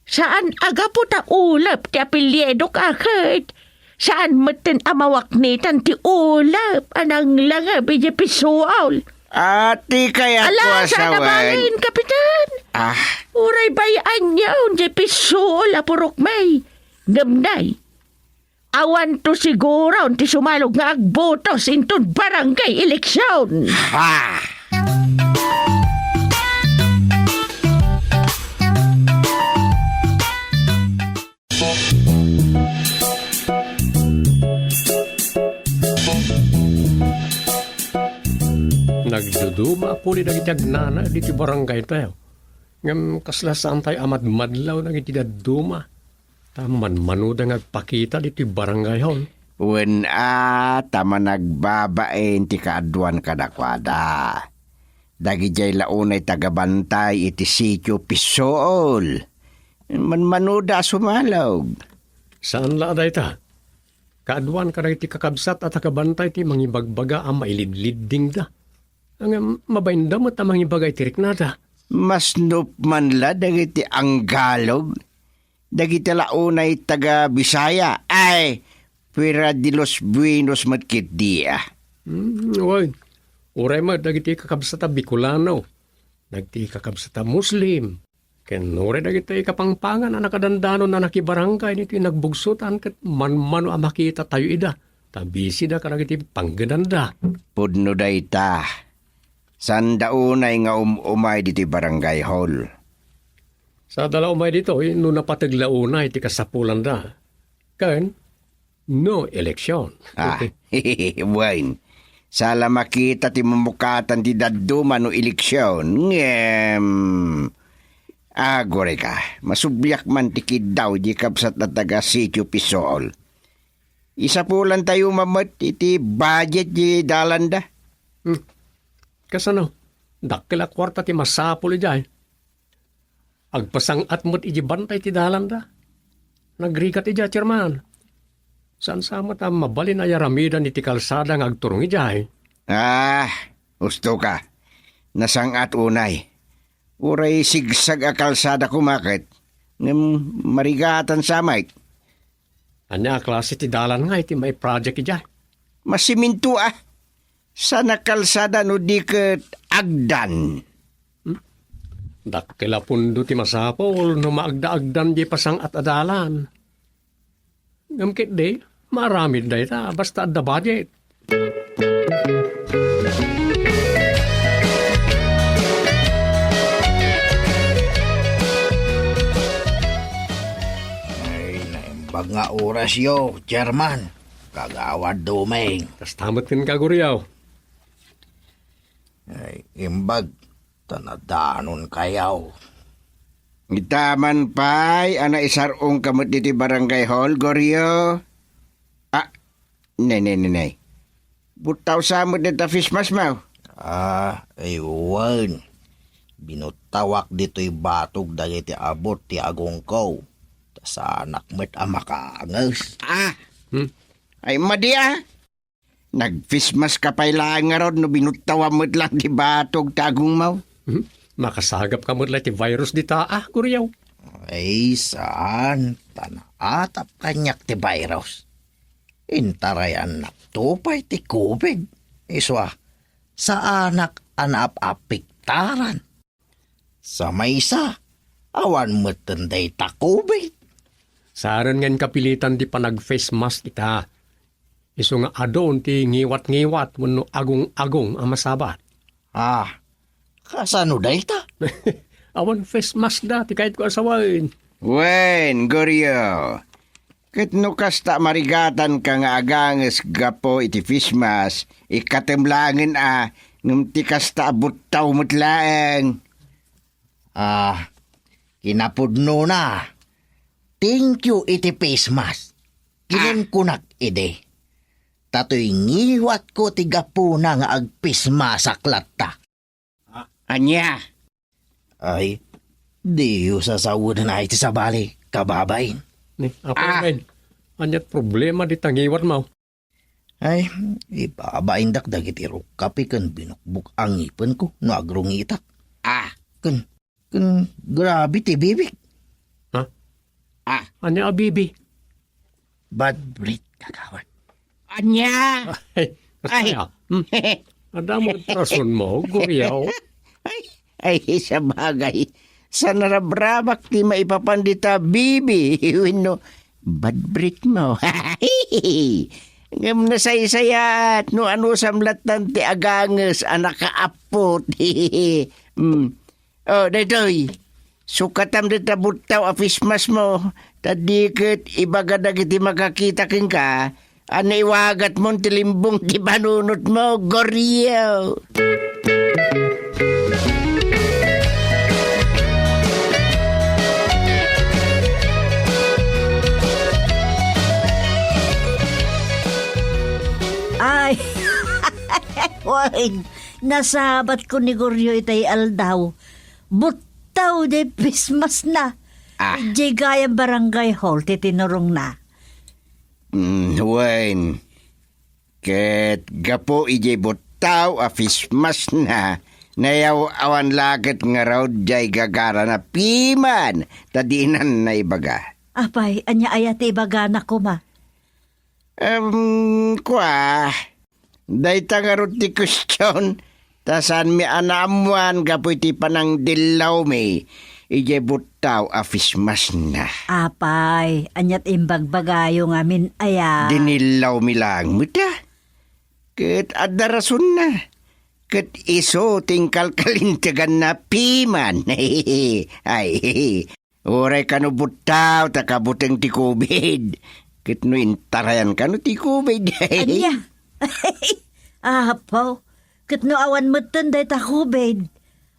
saan a gapu ta Ulep ti apelyidok a ket saan metten a mawaknitan ti ulep a nanglangeb idiay Pisuol. Ah, ti kayatko a sawen. Ala, saan a balin, Kapitan. Ah. Uray bay-anyon diay Pisuol a purokmi. Ngem nay, awanto siguron ti sumalog nga agbotos inton barangay eleksion. Ha! Nagduduma a kuli dagiti agnanaed iti barangaytayo. Ngem kasla saantayo a madmadlaw dagiti dadduma. Ta manmanoda nga agpakita ditoy barangay hall. Wen a, ta managbabain ti kaaduan kadakuada. Dagidiay la unay tagabantay iti sitio Pisool. Manmanoda a sumalog. Saan la a dayta? Kaaduan kadagiti kakabsat a tagabantay ti mangibagbaga a mailidliddingda. Ngem mabainda met a mangibaga iti riknada. Masnop man la dagiti Anggalog, dagiti la unay taga Bisaya. Ay, fuera de los buenos met ketdi a. Hmm, wen. Uray met dagiti kakabsat a Bicolano, dagiti kakabsat a Muslim, ken uray dagiti kapangpangan a nakadandanon a nakibarangay ditoy nagbugsotan ket manmano a makitatayo ida, ta bisida kadagiti panggedanda. Pudno dayta. Saanda unay nga um-umay ditoy barangay hall. Saanda la umay ditoy no napateg la unay ti kasapulanda. Ken no eleksyon. Ah, wen. Saan la makita ti mamukatan ti dadduma no eleksyon. Ngem, agurayka, masubliak man ti kiddaw di kabsat a taga Sitio Pisool. Isapulantayo man met iti budget di dalanda. Hmm. Kasano? Dakkel a kuarta ti masapul idiay. Agpasang-at met iti bantay ti dalanda. Nagrigat idiay, Chairman. Saan sa met a mabalin a yaramidan iti kalsada nga agturong idiay? Ah, usto ka. Nasang-at unay. Uray sigsag a kalsada koma ket. Ngem marigatan sa met. Ania a klase ti dalan nga iti maiproject idiay? Masiminto a. Saan a kalsada no di ket agdan. Hmm? Dakkel a pundo ti masapul no maagda-agdan di pasang-at a dalan. Ngem ketdi, maaramid dayta, basta adda budget. Ay, naimbag nga orasyo, Chairman. Kagawad Doming. Kasta met ken kaguriaw. Ay, imbag, ta nadanon kayaw. Itaman pay a naisar-ong ka met ditoy barangay hall, Goryo. Ah, ne, ne, ne, ne. Buttaw sa met dita face mask mo. Ah, ay, wen. Binuttawak ditoy batog dagiti abut ti agongko. Ta saanak met a makaanges. Ah! Hmm? Ay, madi, ah! Nag-face mask ka pay laeng ngarud no binuttawam met lang ti batog ti agongmo. Mhm. Makasagap ka met lang ti virus dita, ah, Goryo. Ay, saan? Ta naatap kaniak ti virus. Intarayannak to pay ti covid. Isu a, saanak a naap-apektaran. Sa maysa, awan metten dayta covid. Saan nga inkapilitan ti panag-face mask ita. Isu nga adun ti ngiwat-ngiwat wenno agung-agung a masabat. Ah, kasano dayta? Awan face mask da ti kayatko a sawen. Wen, Goryo. Ket no kasta a marigatanka nga aganges gapu iti face mask, ikkatem laengen a, ngem ti kasta a buttaw met laeng. Ah, kinapudnona, thank you iti face mask. Ah. Kinunkunak idi. Ta toy ngiwatko ti gapuna nga agpismasak latta. Ania? Ay, diyo sasaweden ay ti sabali, kababain. Ni, Apo Ah. Ren, ania't problema dita ngiwatmo? Ay, ibabaindak dagiti rukkapi ken binukbok a ngipenko no agrungitak. Ah. Ken, ken grabe ti bibik. Ha? Ah. Ania a bibi? Bad breath, kagawad. Ania? Ay, Ay. Kaya, hmm. Adda mo rasonmo, Goryo. Ay, ay, sabagay. Sa narabrabak ti maipapan dita bibi, wenno bad breath mo. Ngem nasaysayat no anusam lattan ti aganges a nakaappot. Hmm. Oh, daytoy. Sukatam dita buttaw a face mask mo, ta di ket ibaga dagiti makakita kenka a naiwagatmon ti limbong ti panunotmo, Goryo. Ay, nasabatko ni Goryo itay aldaw. Buttaw diay Christmas na. Ah. Idiay gayam barangay hall ti tinurongna. Mm, wen. Ket gapu idiay buttaw a Christmas na, nayaw-awan la ket ngarud diay gagara na piman ta dinan naibaga. Apay, ania aya ti ibagana koma? Em, kua, dayta ngarud ti question, ta saanmi a naammuan gapu iti panangdillawmi idiay buttaw a Christmas na. Apay, ania ti imbagbagayo ngamin aya? Dinillawmi laeng met, a. Ket adda rasonna. Ket isu ti inkalkalinteganna piman. Ay, uray kano buttaw ta kabuteng ti covid. Ket no intarayan kano ti covid. Ania? Apo, ket no awan metten dayta covid,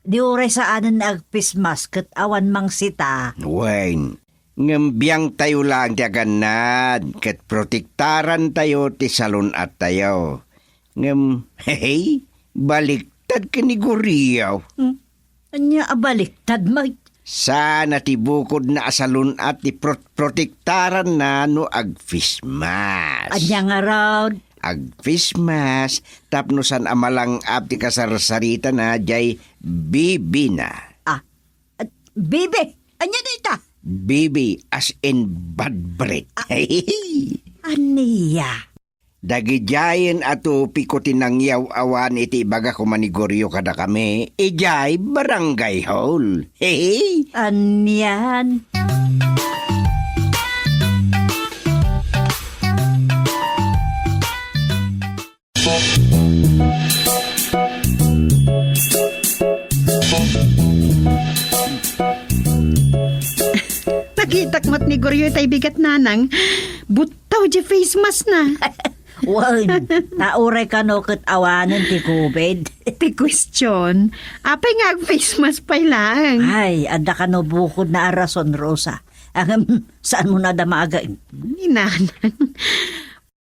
di uray saanen nga agpismas ket awan mangsita. Wen, ngem biangtayo laeng ti agannad, ket protektarantayo ti salun-attayo. Ngem, hey, baliktad ken ni Goryo. Hmm? Ania a baliktad, Mike? Saan a ti bukodna a salun-at ti prot-, protektaranna no agpismas. Ania ngarud? Agpismas tapno saan a malang-ap ti kasarsaritana diay bibina. Ah, at bibi? Ania dayta? Bibi as in bad breath. Ah, ania? Dagidiayen a topiko ti nangyaw-awan iti ibaga koma ni Goryo kadakami idiay barangay hall. Hehe. Anian? Nakitak met ni Goryo itay bigat, nanang. Buttaw diay face mask na. Wen, ta uray kano ket awanen ti covid. Ti question, apay nga ag-face mask pay laeng? Ay, adda kano bukodna a rason, Rosa. Ngem, saanmo a damagen? Ni nanang.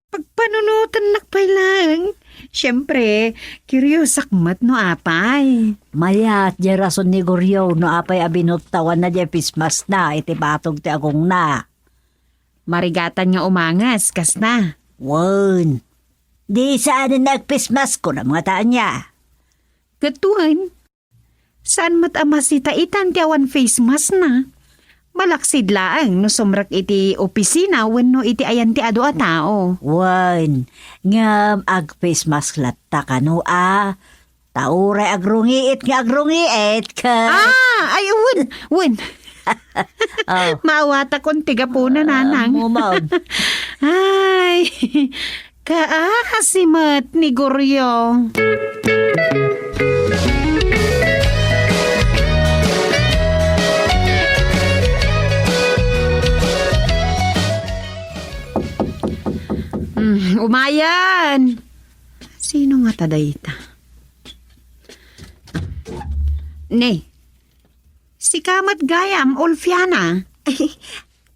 Pagpanunotennak pay laeng. Siyempre, kuriosak met no apay. Mayat diay rason ni Goryo no apay a binuttawanna diay face mask na iti batog ti agongna. Marigatan nga umanges, kasta. Wen. Di saanen nga ag-face mask, kunam ngata ania? Ket wen, saan met a masita itan ti awan face mask na. Malaksid laeng no sumrek iti opisina wenno iti ayan ti adu a tao. Wen, ngem ag-face mask latta kano a. Ta uray agrungiit nga agrungiit ket Ah, ay, wen, wen. Oh. Maawatakon ti gapuna, nanang. Mumod. Ay, kaasi met ni Goryo. Mm, umayan. Sino ngata dayta? Ne, sika met gayam, Ulfiana. Ay,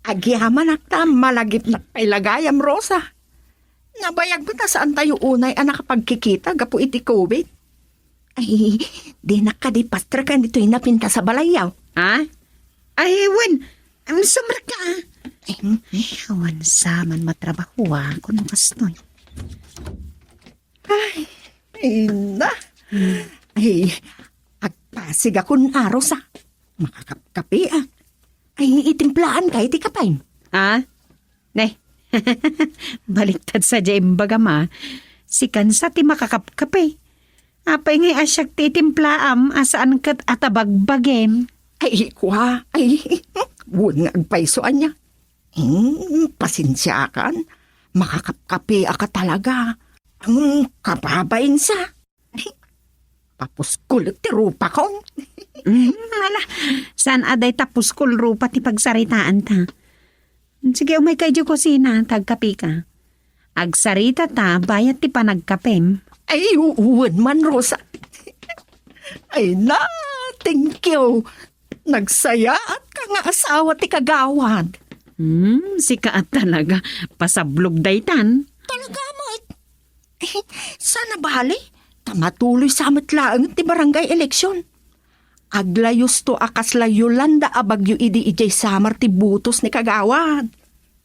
agyamanak ta malagipnak pay la gayam, Rosa. Nabayag met a saantayo unay a nakapagkikita gapu iti covid. Ay, dinak kadi pastreken ditoy napintas a balayyo. Ha? Ay, wen, sumrekka, a. Ay, awan sa man matrabaho, a, kuno kastoy. Ay, ina. Ay, agpasigakon, Rosa. Makakapkapeak. Ay, itimplaan kay ti kapem? Ha? Ne. Baliktad sa diay imbagam, a. Sikan sa ti makakapkape. Apay ngay a siak ti itimplaam a saan ket a ta bagbagem? Ay, kua. Ay, wen nga agpayso ania. Hmm, pasensiakan. Makakapkapeak a talaga. Hmm, kababain sa. Papuskol ti rupakon. Mm, ala, saan a dayta puskol rupa ti pagsaritaanta? Sige, umayka idiay kusina, ta agkapeka. Agsarita ta, bayat ti panagkapem. Ay, u-, wen man, Rosa. Ay na, thank you. Nagsayaatka nga asawa ti kagawad. Hmm, sika a talaga. Pasablog daytan. Talaga met. Eh, saan a bale? Matuloy sa met laeng ti barangay election. Aglayosto a kasla Yolanda a bagyo idi idiay samar ti butos ni kagawad.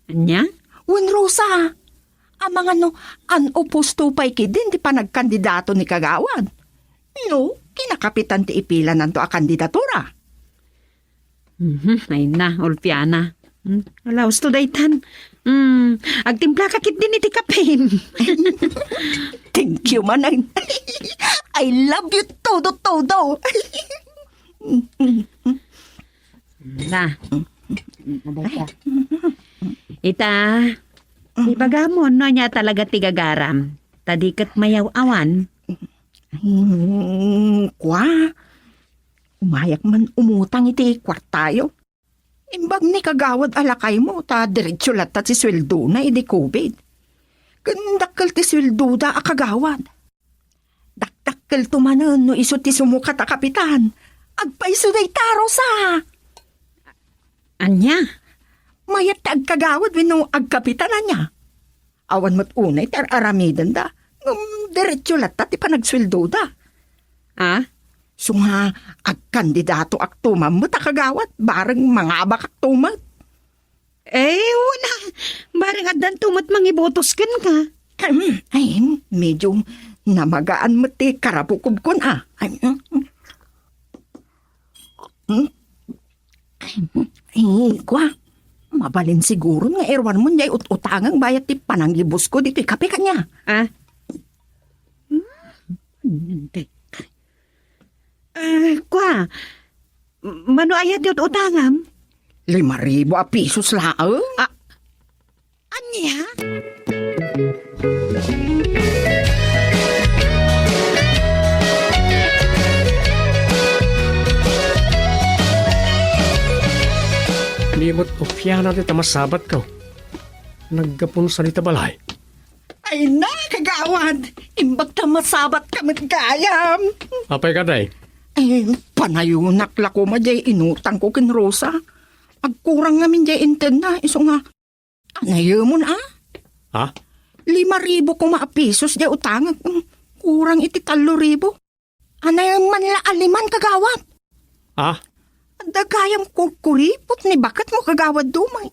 Ania? Wen, Rosa, amangan no an-opusto pay ketdin ti panagkandidato ni kagawad. No, kinakapitan ti ipilananto a kandidatura. Mhm, ay na, Ulpiana. Hmm, ala, husto daytan. Hmm, agtimplaka ketdin iti kapem. Thank you, Manay. I love you todo, todo. Na. Ita, ibagamon no ania talaga ti gagaram. Ta di ket mayaw-awan. Hmm, kua, umayak man umutang iti kuartayo. Imbag ni kagawad a lakaymo, ta diretso latta ti sueldona idi covid. Ken dakkel ti sueldoda a kagawad. Dakdakkelto manen no isu ti sumukat a kapitan. Agpayso dayta, Rosa! Ania? Mayat ti agkagawad wenno agkapitan, ania? Awan met unay ti ar-aramidenda, ngem diretso latta ti panagsueldoda. Ah? Isu nga, agkandidatoak tuman met a kagawad, bareng mangabakakto met. Eh, wala. Bareng addanto met mangibotos kenka. Ay, medyo namagaan met ti karabukobkon, ah. Ay, mm, mm. Ay, kua, mabalin siguron nga iruanmon jay ut-utangek bayat ti pananggibosko ditoy kape kaniak. Ah? Hmm, hindi. Ah, kua, mano aya ti ut-utangam? Lima ribu a pisos laeng. Ah, ania? Ni met upiana ti ta masabatko. Naggapun sadi ta balay. Ay na, kagawad! Imbag ta masabatka met gayam! Apay kadi? Eh, panayonak la koma jay inutangko ken Rosa. Agkurang ngamin jay intenna, isu nga, anayemon, a? Ha? Lima ribu koma a pisos jay utangek. Mm, kurang iti tallo ribu. Anayem man la a liman, kagawad. Ah? Adda gayam kurkuripot ni baketmo, kagawad Dumay.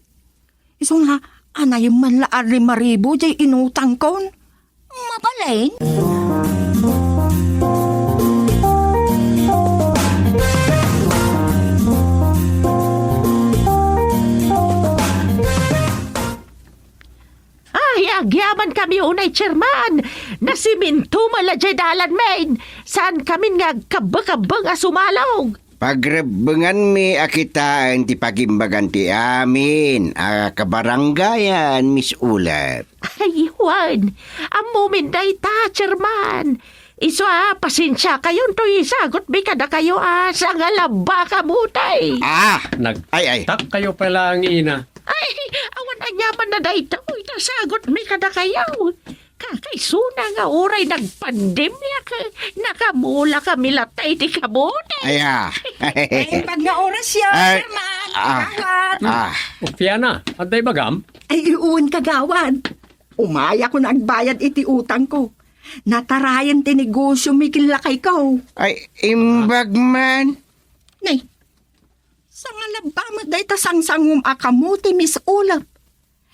Isu nga, anayem man la a lima ribu jay inutangkon. Mabalin? Ay, agyamankami unay, Chairman! Nasiminto man la jay dalanmin! Saankamin nga agkabbekabbeng a sumalog! Pagrebbenganmi a kitaen ti pagimbagan ti amin a kabarangayan, Miss Ulep. Ay, wen, ammomin dayta, Chairman. Isu a, pasensiakayon toy isagutmi kadakayo a sangalabba a kamote. Ah! Nag- Ay, ay. Takkayo pala ang ina. Ay, awan aniamanna daytoy, ta sagutmi kadakayo. Kakaisuna nga uray nagpandemia ket nakamulakami latta iti kamote. Ay, ah. Ay, pag nga oras yan, Ay, Herman, ah, kagawad. Ah. Upiana, adda ibagam? Ay, wen, kagawad. Umayakon agbayad iti utangko. Natarayan ti negosyomi ken lakayko. Ay, imbag man. Nay, sangalabba met dayta sangsangom a kamote, Miss Ulep.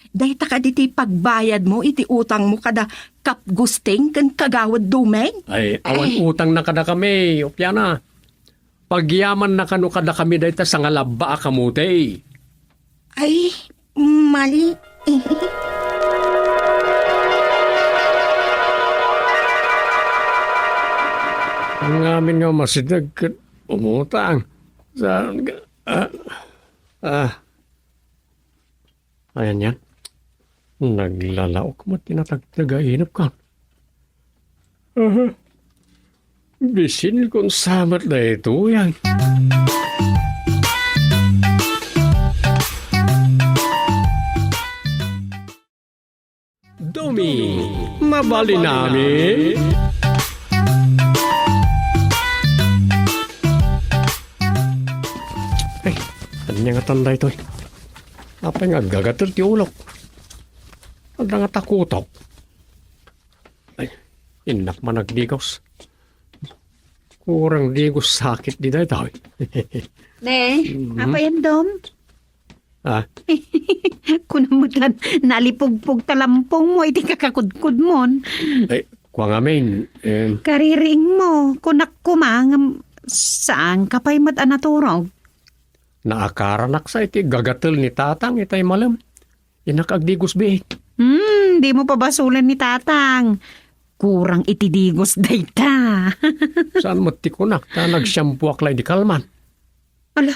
Dayta kadi ti pagbayadmo iti utangmo kada Kap Gusting ken Kagawad Dumeng? Ay, awan Ay. utangna kadakami, Upiana. Pagyamanna kano kadakami dayta sangalabba a kamote. Ay, mali. Ngamin nga masideg ket umutang. Saan ka? Ah, ah. Ayan yan. Naglalaok met ti natagtag a inepko. Aha. Bisin kun samat daytoy, ay. Domi, mabalin amin? Ay, ania nga tanda itoy? Apay nga aggagatod ti ulok? Adda nga takutok. Ay, innak man agdigos. Kurang digos sakit di daytoy. Ne, Mhm. Apay Andom? Ah. Kunam met lan, nalipugpog ta lampongmo iti kakakudkudmon. Ay, kua ngamin, eh. Kaririingmo, kunak koma ngem saanka pay met a naturog. Naakaranak sa iti gagatel ni Tatang itay malem. Innak agdigos biit. Hmm, dimo pabasolen ni Tatang. Kurang iti digos dayta. Saan met ti kunak ta nagsiampuak la idi kalman? Ala,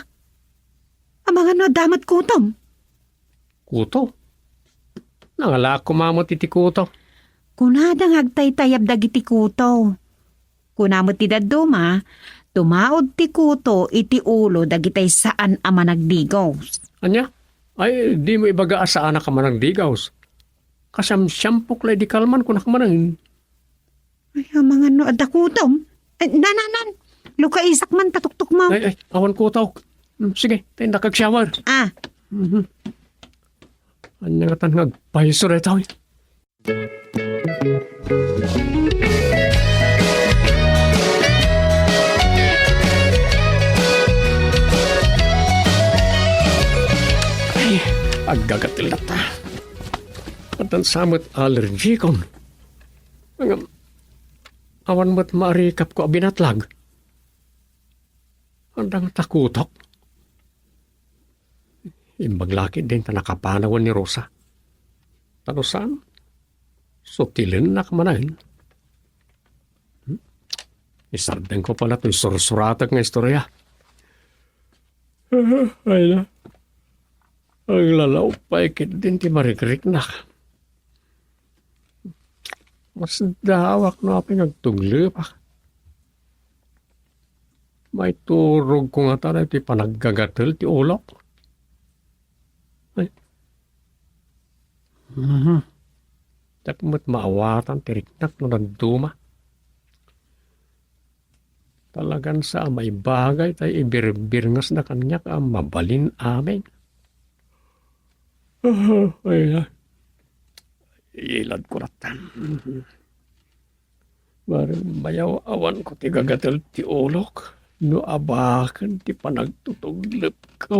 amangan no adda met kutom? Kuto? Nangalaak koma met iti kuto. Kunada nga agtaytayab dagiti kuto. Kuna met ti dadduma, tumaud ti kuto iti ulo dagitay saan a managdigos. Ania? Ay, dimo ibaga a saanak a managdigos. Kasiamsiampok la idi kalman, kunak manen. Ay, amangan no adda kutom. Ay, nan, nan, nan. Lukaisak man ta tuktukmo. Ay, ay, awan kutok. Hmm, sige, ta innak agshower. Ah. Mhm. Ania ngatan nga agpayso daytoy? Ay, aggagatel latta. Addan sa met allergikon. Ngem, awan met maarikapko a binatlag. Adda ngata kutok? Imbag la ketdin ta nakapanawen ni Rosa. Ta no saan, sutilennak manen. Hmm? Isardengko pay la toy sursuratek nga istoria. Ay na. Aglalaop pay ketdin ti marikriknak. Masdawak no apay nga agtuglepak. Maiturogko ngata daytoy panaggagatel ti ulok. Ay. Mhm. Diak met maawatan ti riknak no dadduma. Talagan sa a maibagay tay ibirbirngasda kaniak a mabalin amin. Ay, iladko latta. Bareng mayaw-awanko ti gagatel ti ulok no abaken ti panagtutuglepko.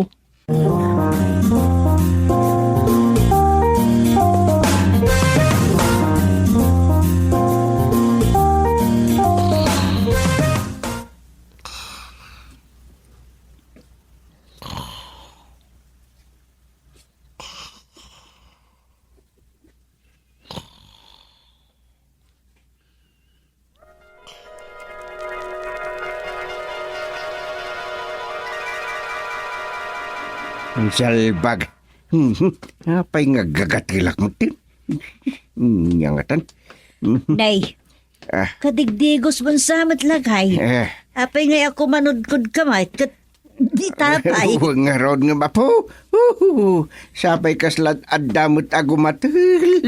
Ang salbag. Apay nga gagatelak mo ti? Nyangatan. Nay, Ah. Kadigdigos man sa met lagay. Eh. Apay ngay ako manudkod ka met, ket di tapay. Huwag nga rod nga mapo. Huhu. Sapay kasla adda met a gumatel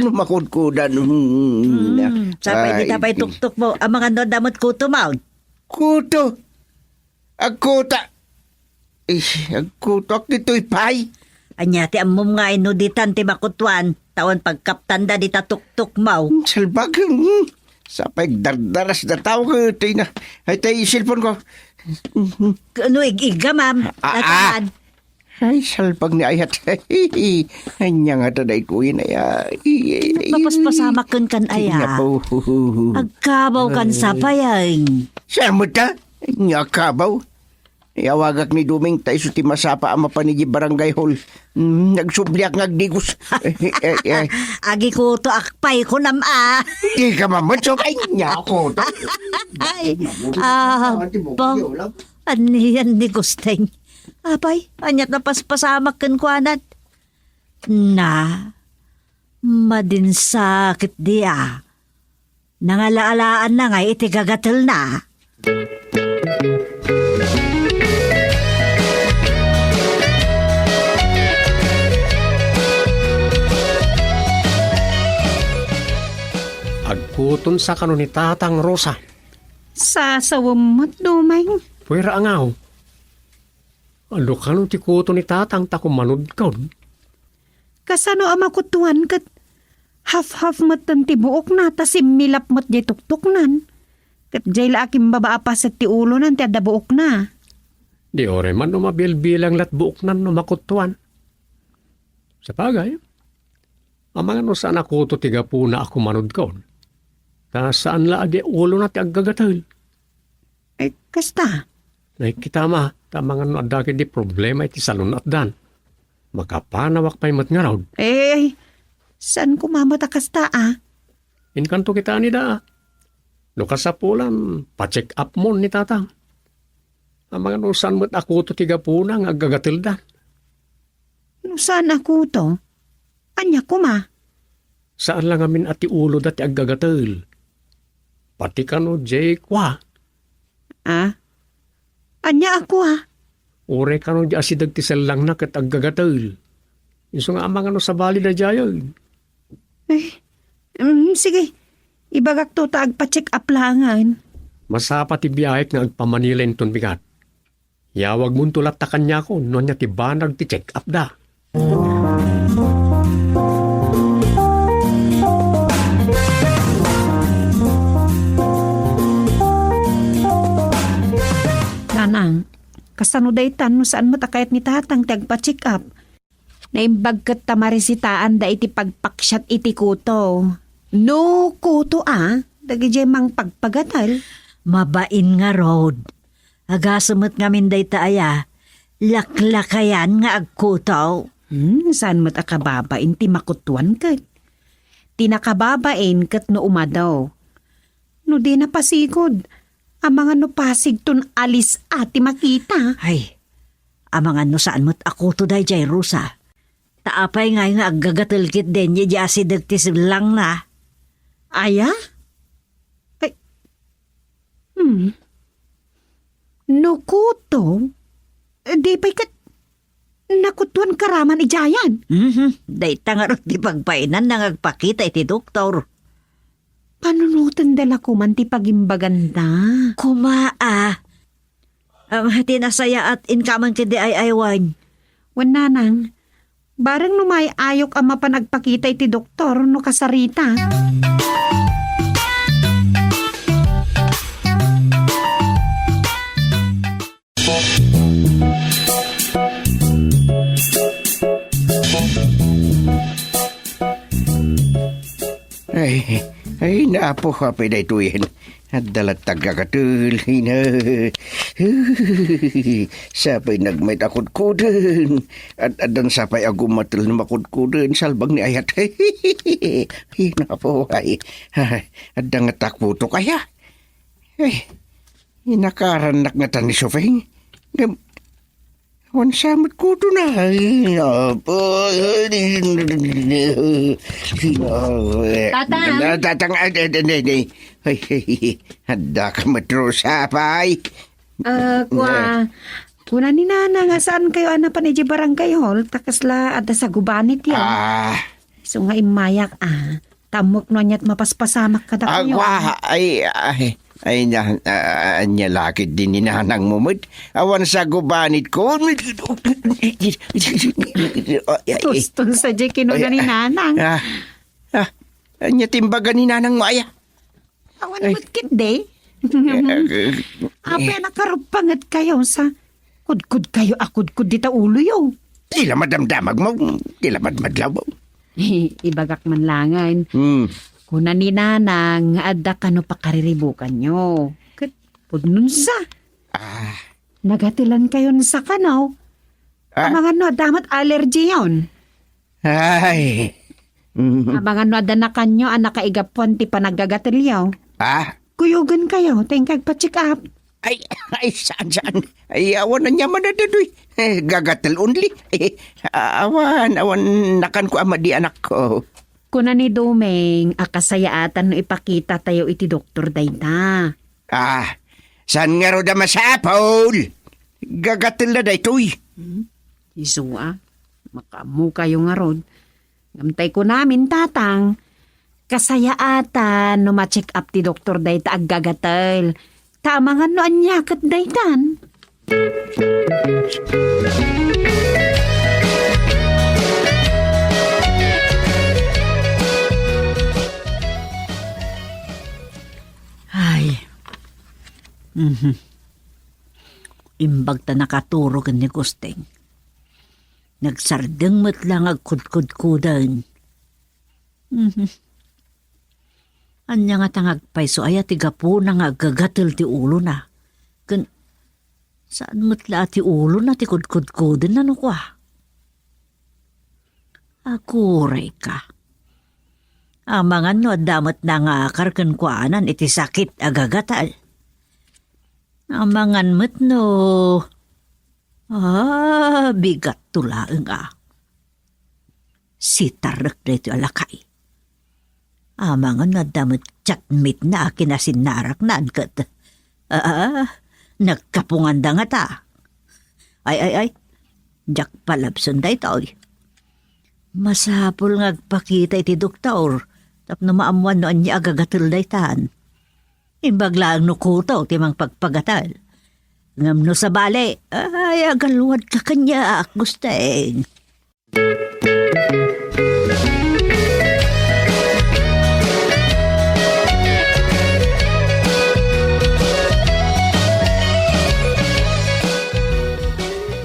no makudkudan. Hmm, sapay di tapay tuktok mo. Amangan no adda met kuto mo. Kuto? Agkuta. Eh, agkutak ditoy pay. Ania ti ammom nga inno ditan ti makutuan, ta awan pagkaptanda dita tuktok mo. Salbag. Hmm. Sapay dardaras da tao ket ay na. Ay tay cellphone ko. Ano ig-iga, ma'am? Ah, ah. Ay, salbag ni ayat. Ania nga ta daytoy na ya. Napapaspasamak ken kan aya. Agkabaw kan sapay ay. Saan mo ta? Ania kabaw? Iawagak ni Doming ta isu ti masapa a mapan idiay barangay hall. Mm, nagsubliak nga agdigos. Eh, eh, eh. Agikuto akpay kunam a. Di ka mamutso kay niya ako. Ay, ah, bang, anian ni Gusteng. Apay, aniat napaspasamak kenkuanan. Na, madinsakit dia. Nangalaalaanna ngay iti gagatelna. Agkuton sa kano ni Tatang Rosa. Sasawem met, Doming. Puwera a ngaw. Adu kano ti kuto ni Tatang ta kumanudkon? Kasano a makutuan ket hafhaf metten ti buokna ta simmilap met diay tuktoknan? Ket diay la a kimbaba a paset ti ulonan ti adda buokna. Di uray man no mabilbilang lat buoknan no makuttuan. Sapagay, amangan no saan a kuto ti gapuna a kumanudkon. Ta saan la a di ulona ti aggagatel. Eh, kasta? Nakita ma, ta amangan no adda ketdi problema iti salun-atdan. Makapanawak pay met ngarud. Eh, saan koma met a kasta, a? Inkanto kita ni da. No kasapulan, pa-check up mon ni tatang. Amangan no saan met a kuto ti gapuna nga aggagatelda. No saan a kuto? Ania koma? Saan la ngamin a ti uloda ti aggagatel. Pati kano diay kua. Ah? Ania a kua? Uray kano diay asideg ti sellangna ket aggagatel. Isu nga amangan no sabali daydiayen. Eh, mm, sige. Ibagakto ta agpa-check up laengen. Masapa ti biahek nga agpa-Manila inton bigat. Yawagmonto latta kaniakon no ania ti banag ti check-up da. Nanang, kasano daytan no saan met a kayat ni tatang ti agpa-check-up? Naimbag ket ta marisitaanda iti pagpaksiat iti kuto. No kuto a, dagidiay mangpagpagatel. Mabain ngarud. Agasem met ngamin dayta aya, laklakayan nga agkuto. Hmm, saan met a kababain ti makutuan ket? Ti nakababain ket no umadaw. No di napasigud, amangan no pasigton alis a ti makita. Ay, amangan no saan met a kuto daydiay, Rosa. Ta apay ngay nga aggagatel ketdi diay asideg ti sellangna? Aya? Ay, hmm. No kuto, di pay ket nakutuan karaman idiayen. Mhm. Dayta ngarud ti pagbainanna nga agpakita iti doktor. Panunotenda la koman ti pagimbaganda. Koma a. Am, ti nasayaat inka man ketdi ay-aywan. Wen nanang, bareng no maay-ayok a mapan agpakita iti doktor no kasarita. Ay, ay, naapo, apay daytoyen. Adda latta aggagatel, ina. Sapay nagmayat a kudkoden. Ad-, addan sapay a gumatel no makudkoden, salbang ni ayat. Ay, naapo, ay. Ay, adda nga takutok, aya. Ay, inakarannak ngata ni Sofeng. Ngem, awan sa met kuto na. Ay, apo. Tatang? Tatang, ay, ay, ay, ay, ay. Ay, ay, ay, adda ka met, Rosa, apay. Ah, kua, kuna ni Nana nga saan kayo a napan idiay barangay hall, ta kasla adda sagubanit yan. Ah. So nga immayak, ah. Tammok no aniat mapaspasamak kadakayo. Agwa, ay, ay, ay, na, ah, ania lakit din ni nanang mo met. Awan sagubanit ko. Ay, ay. Tuston sa di kinuna ni nanang. Ah, ah, ania timbaga ni nanang mo, aya? Awan met ketdi. Apay a nakaruppanget kayo sa kudkod kayo a kudkod dita uloyo. Di la madamdamag mo, di la madmadlaw mo. Ibagak man langen. Hmm. Kuna ni Nanang nga adda kano pakariribukanyo. Ket pudnonsa. Ah. Nagatelan kayon sa kano. Ah. Amangan no adda met allergy yon. Ay. Mm. Amangan no adda nakanyo a nakaigapuan ti panaggagatelyo. Ah? Kuyogen kayo, ta inka agpa-check up. Ay, ay, saan, saan? Ay, awan ania man adadoy. Eh, gagatel only. Eh, awan, awan, nakanko a madi, anakko. Kuna ni Doming a kasayaatan no ipakita tayo iti doktor dayta. Ah, saan ngarud a masapul? Gagatel na daytoy. Hmm? Isu a, makaammo kayo ngarud. Ngem tay kunamin, Tatang, kasayaatan no ma-check up ti doktor dayta aggagatel. Ta amangan no ania ket daytan. Ay, Mhm. Imbag ta nakaturog ni Gusting. Nagsardeng met la nga agkudkudkuden. Mhm. Ania ngata nga agpayso aya ti gapuna nga aggagatel ti ulona? Ken saan met la a ti ulona ti kudkudkudenna no kua? Agurayka. Amangan no adda met nangakar kenkuana iti sakit a gagatel. Amangan met no, ah, bigatto laeng a. Sitarrek daytoy a lakay. Amangan no adda met chatmate-na a kinasinnaraknan ket, ah, nagkapunganda ngata. Ay, ay, ay, diak palabsen daytoy. Masapul nga agpakita iti doktor tapno maammuan no ania a gagatel daytan. Imbag laeng no kuto ti mangpagpagatel. Ngem no sabali, ay, agaluadka kaniak, Gusting.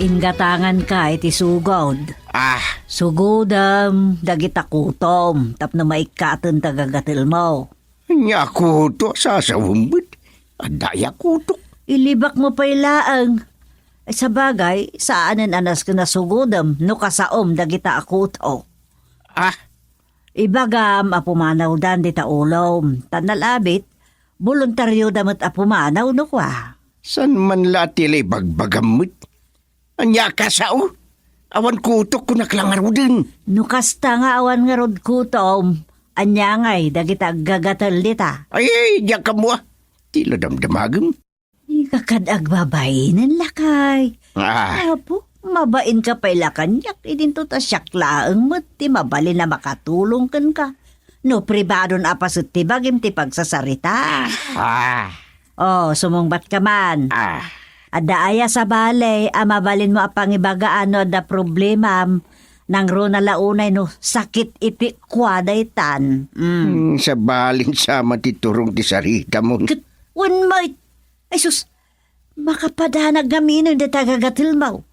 Inggatanganka iti sugod. Ah. Sugodem dagita kutom tapno maikkaten ta gagatelmo. Ania a kuto a sasawem met? Adda aya kutok? Ilibakmo pay laeng. Ay, sabagay, saanen a nasken a sugodem no kasaom dagita a kuto. Ah. Ibagam a pumanawdan dita ulom, ta nalabit, boluntarioda met a pumanaw no kua. Saan man la ti la ibagbagam met? Ania a kasao? Awan kutok kunak la ngaruden. No kasta nga awan ngarud kutom, ania ngay dagita aggagatel dita? Ay, ay, diak ammo a. Ti la damdamagem. Ika kad agbabainen, lakay. Ah. Apo, mabainka pay la kaniak, idinto ta siak laeng met ti mabalin a makatulong kenka. No pribadon a paset ti bagim ti pagsasarita. Ah. Oh, sumungbatka man. Ah. Adda aya sabali a mabalinmo a pangibagaan no adda problemam, nangruna la unay no sakit iti kua daytan. Mm. Hmm, sabalin sa man ti turong ti saritamon. Ket wen met, ay sus, makapadanag ngamin dayta gagatelmo.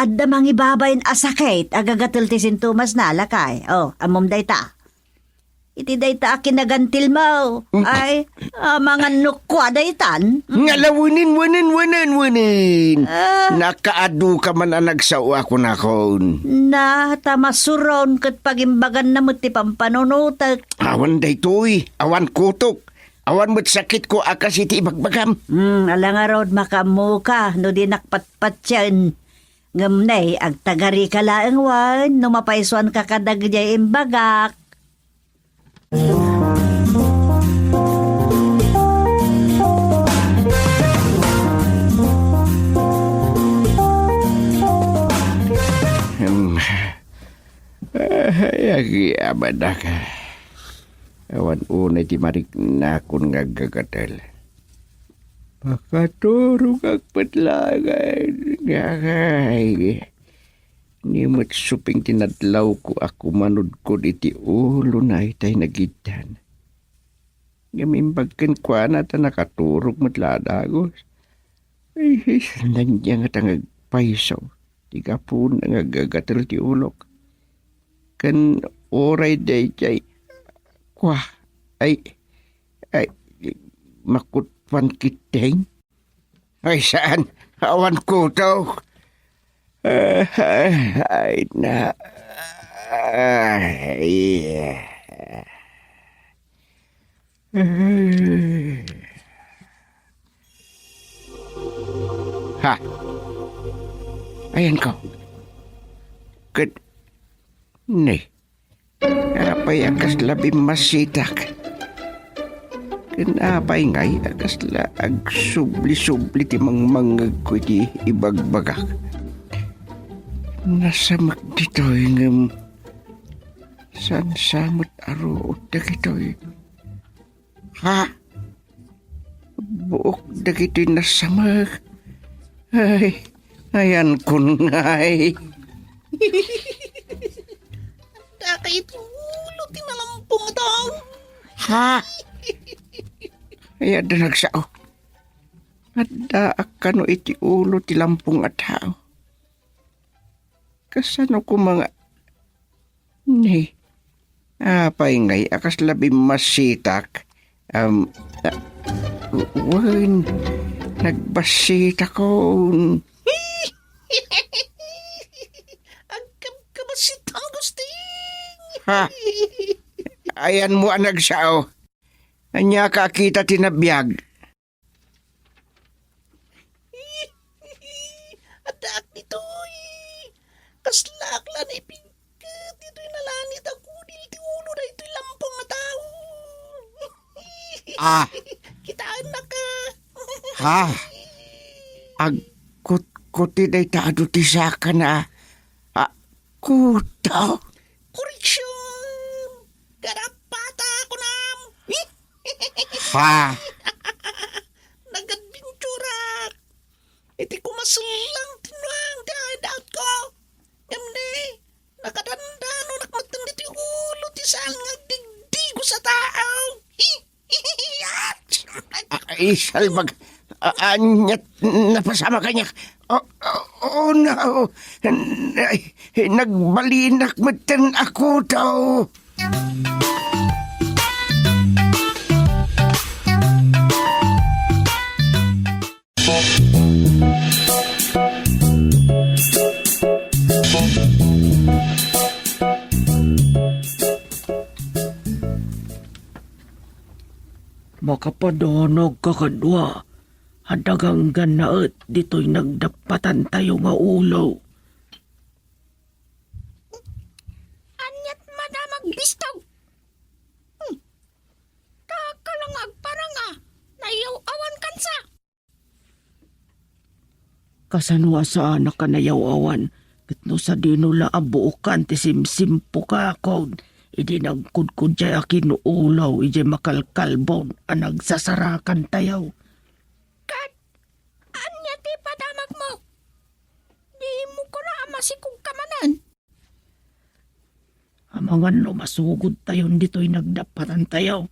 Adda mangibabain a sakit a gagatel ti sintomasna, lakay. Oh, ammom dayta. Iti dayta a kinagantilmo. Mm. Ay, amangan no kua daytan. Mm. Nga la wenen, wenen, wenen, wenen. Ah. Nakaadu ka man a nagsao a kunakon. Na, ta masuron ket pagimbaganna met ti pampanunotek. Awan daytoy, awan kutok. Awan met sakitko a kas iti ibagbagam. Hmm, ala ngarud, makaammoka no dinak patpatien. Ngem ne, agtagarika laeng wen no mapaysuanka kadagiti imbagak. Hmm. Ay, agyamanak. Awan unay ti mariknakon nga aggagatel. Makaturogak met laeng, ngakay. Ni met suping ti nadlawko a kumanudkod iti ulona itay nagiddan. Ngem imbag kenkuana ta nakaturog met la a dagus. Ay, saan ania ngata nga agpayso ti gapuna nga aggagatel ti ulok. Ken uray daydiay, kua, ay, ay, makutpan ketdin. Ay, saan? Awan kutok. Ay, ay, na. Ay. Ha? Ayanko. Ket, ne, apay a kasla bimmasitak? Ken apay ngay a kasla agsubli-subli ti mangmangngegko iti ibagbagak? Nasamek ditoy ngem saan sa met a ruot dagitoy? Ha? Buok dagitoy nasamek. Ay, ayanko ngay. Dakay ti ulo ti nalampong a tao. Ha? Ay, adda nagsao. Addaak kano iti ulo ti lampong a tao. Kasano koma nga, ne, apay ngay a kasla bimmasitak? Am, a, wen, nagbasitakon. Agkabkabasit, Agustin! Ha? Ayanmo a nagsao. Ania ka a kita ti nabiag? Addaak ditoy. Kaslaak la naipingket ditoy nalangit a kudil ti ulo daytoy lampong a tao. Ah. Kitaennaka. Ha? Agkutkuti dayta adu ti sakana a kuto. Koreksion! Garapata, kunam! Ha? Nag-adventurak! Iti kumasellang ti nuang ti ay dautko. Ngem ne, nakadandanonak metten ditoy ulo ti saan nga agdigdigos a tao. A-, ay, salbag. A-, aniat napasamak kaniak. Oh, oh, oh, no. Ay, nagbalinak metten a kuto. Makapadanag, kakadua, a daganggannaet ditoy nagdappatantayo nga ulo. Aniat madam agbistog? Hmm. Dakkel nga agparang a nayaw-awan kansa. Kasano a saanak a nayaw-awan, ket no sadino la a buokan ti simsimpukakon, idi nagkudkudiay a kinuulaw idiay makalkalbon a nagsasarakantayo. Ket ania ti padamagmo? Dimo kuna a masikogka manen? Amangan no masugodtayon ditoy nagdappatantayo,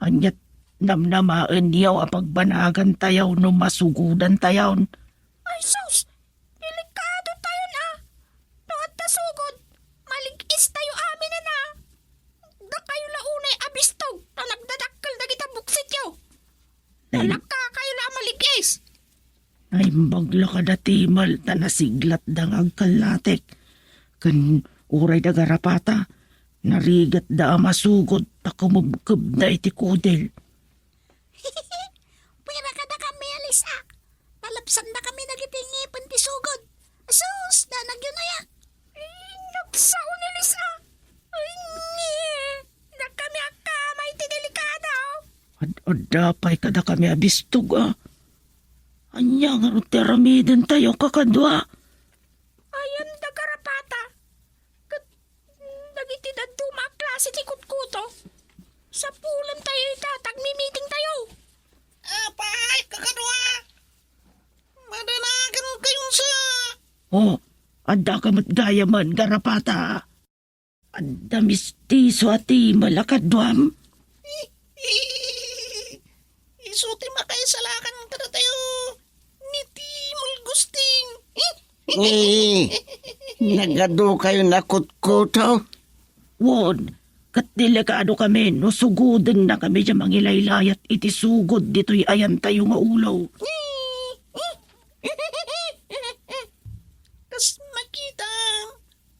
aniat namnamaenyo a pagbanagantayo no masugodantayon? Ay sus! Delikadotayon a! No adda sugod, malig-istayo aminen a! Dakayo la unay a bistog ta nagdadakkel dagita buksityo! Nalakakayo la a malig-is! Naimbag la kada timel ta nasiglatda nga agkallatek. Ken uray da garapata, narigatda a masugod ta kumebkebda iti kudil. Pwera kadakami, Elisa. Talapsandakami dagiti ngipen ti sugod. Asus, danagyo aya. Ay, nagsao ni Elisa. Ay, ni, dakami a kamay ti delikado. Ad-adda pay kadakami a bistog a. Ania ngarud ti aramidentayo, kakadua? Ayan da garapata. Ket dagiti dadduma a klase ti kutkuto, sapulentayo ita ta agmimitingtayo. Apay, kakadua? Madanagankayon sa. Oh, adda ka met gayamen, garapata. Adda mistiso a timel a kaduam? Isu ti makaisalakan kadatayo ni timel, Gusting. Eh, nagadukayo a kutkuto? Wen, ket delikado kami no sugodennakami a mangilaylayat iti sugod ditoy ayantayo nga ulo. Kas makita,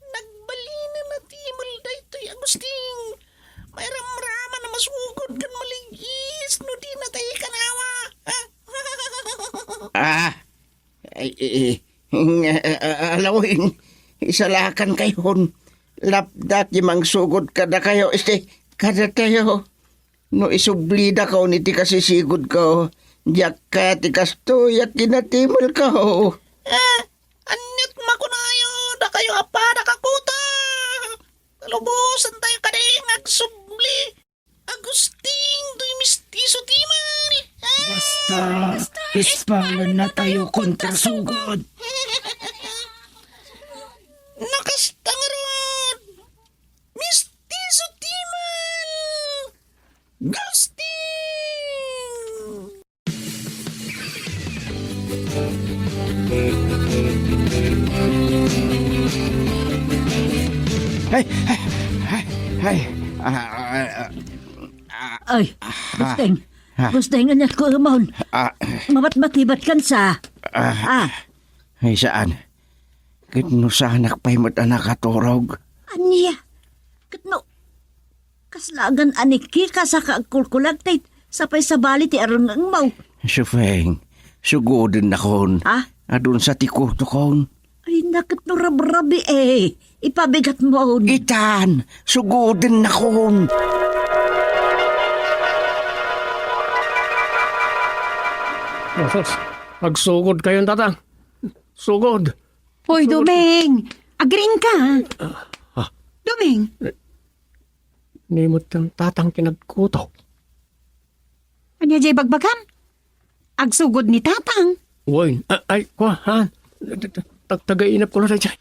nagbalinen a timel daytoy, Agustin. Mairamraman a masugod ken malig-is no dina tayo ikanawa. Ah, ay, eh, eh, nga, ah, ah, alawin, isalakankayon. Lapda ti mangsugod kadakayo, este, kadatayo. No isublidakon iti kasisigodko, diak kayat ti kastoy a kinatimelko. Ah, aniat makunayo, dakayo a pada kakuta? Talubosentayo kadi nga agsubli. Agustin, toy mistiso timel. Ah, basta, espalennatayo kontra sugod. Nakasta ngarud. Mistiso timel! Gusting! Ay, ay, ay, ay, ah, ah, ah, Ay, ah, Gusteng. Ah. Gusteng, aniat ko, Amon. Ah. Mabatbatibatkan sa. Ah. Ah. Ay, saan? Ket no saanak pay met a nakaturog? Ania? Ket no, kasla agan aniki ka sa ka agkulkulag ti sapay sabali ti arengngengmo. Sufeng, sugudennakon. Ah? Adun sa ti kutokon. Ay, naket no rabrabi, eh. Ipabigatmon. Itan, sugudennakon. Sus, agsugod kayon, Tatang. Sugod. Hoy, Sugod. Dumeng! Agring ka, ha? Ah, ah. Dumeng! Ni met tatang kinagkutok. Ania jay bagbagam? Agsugod ni tatang. Wen, a-, ay, kua, ha? Tag-, tagainap ko na dayjay.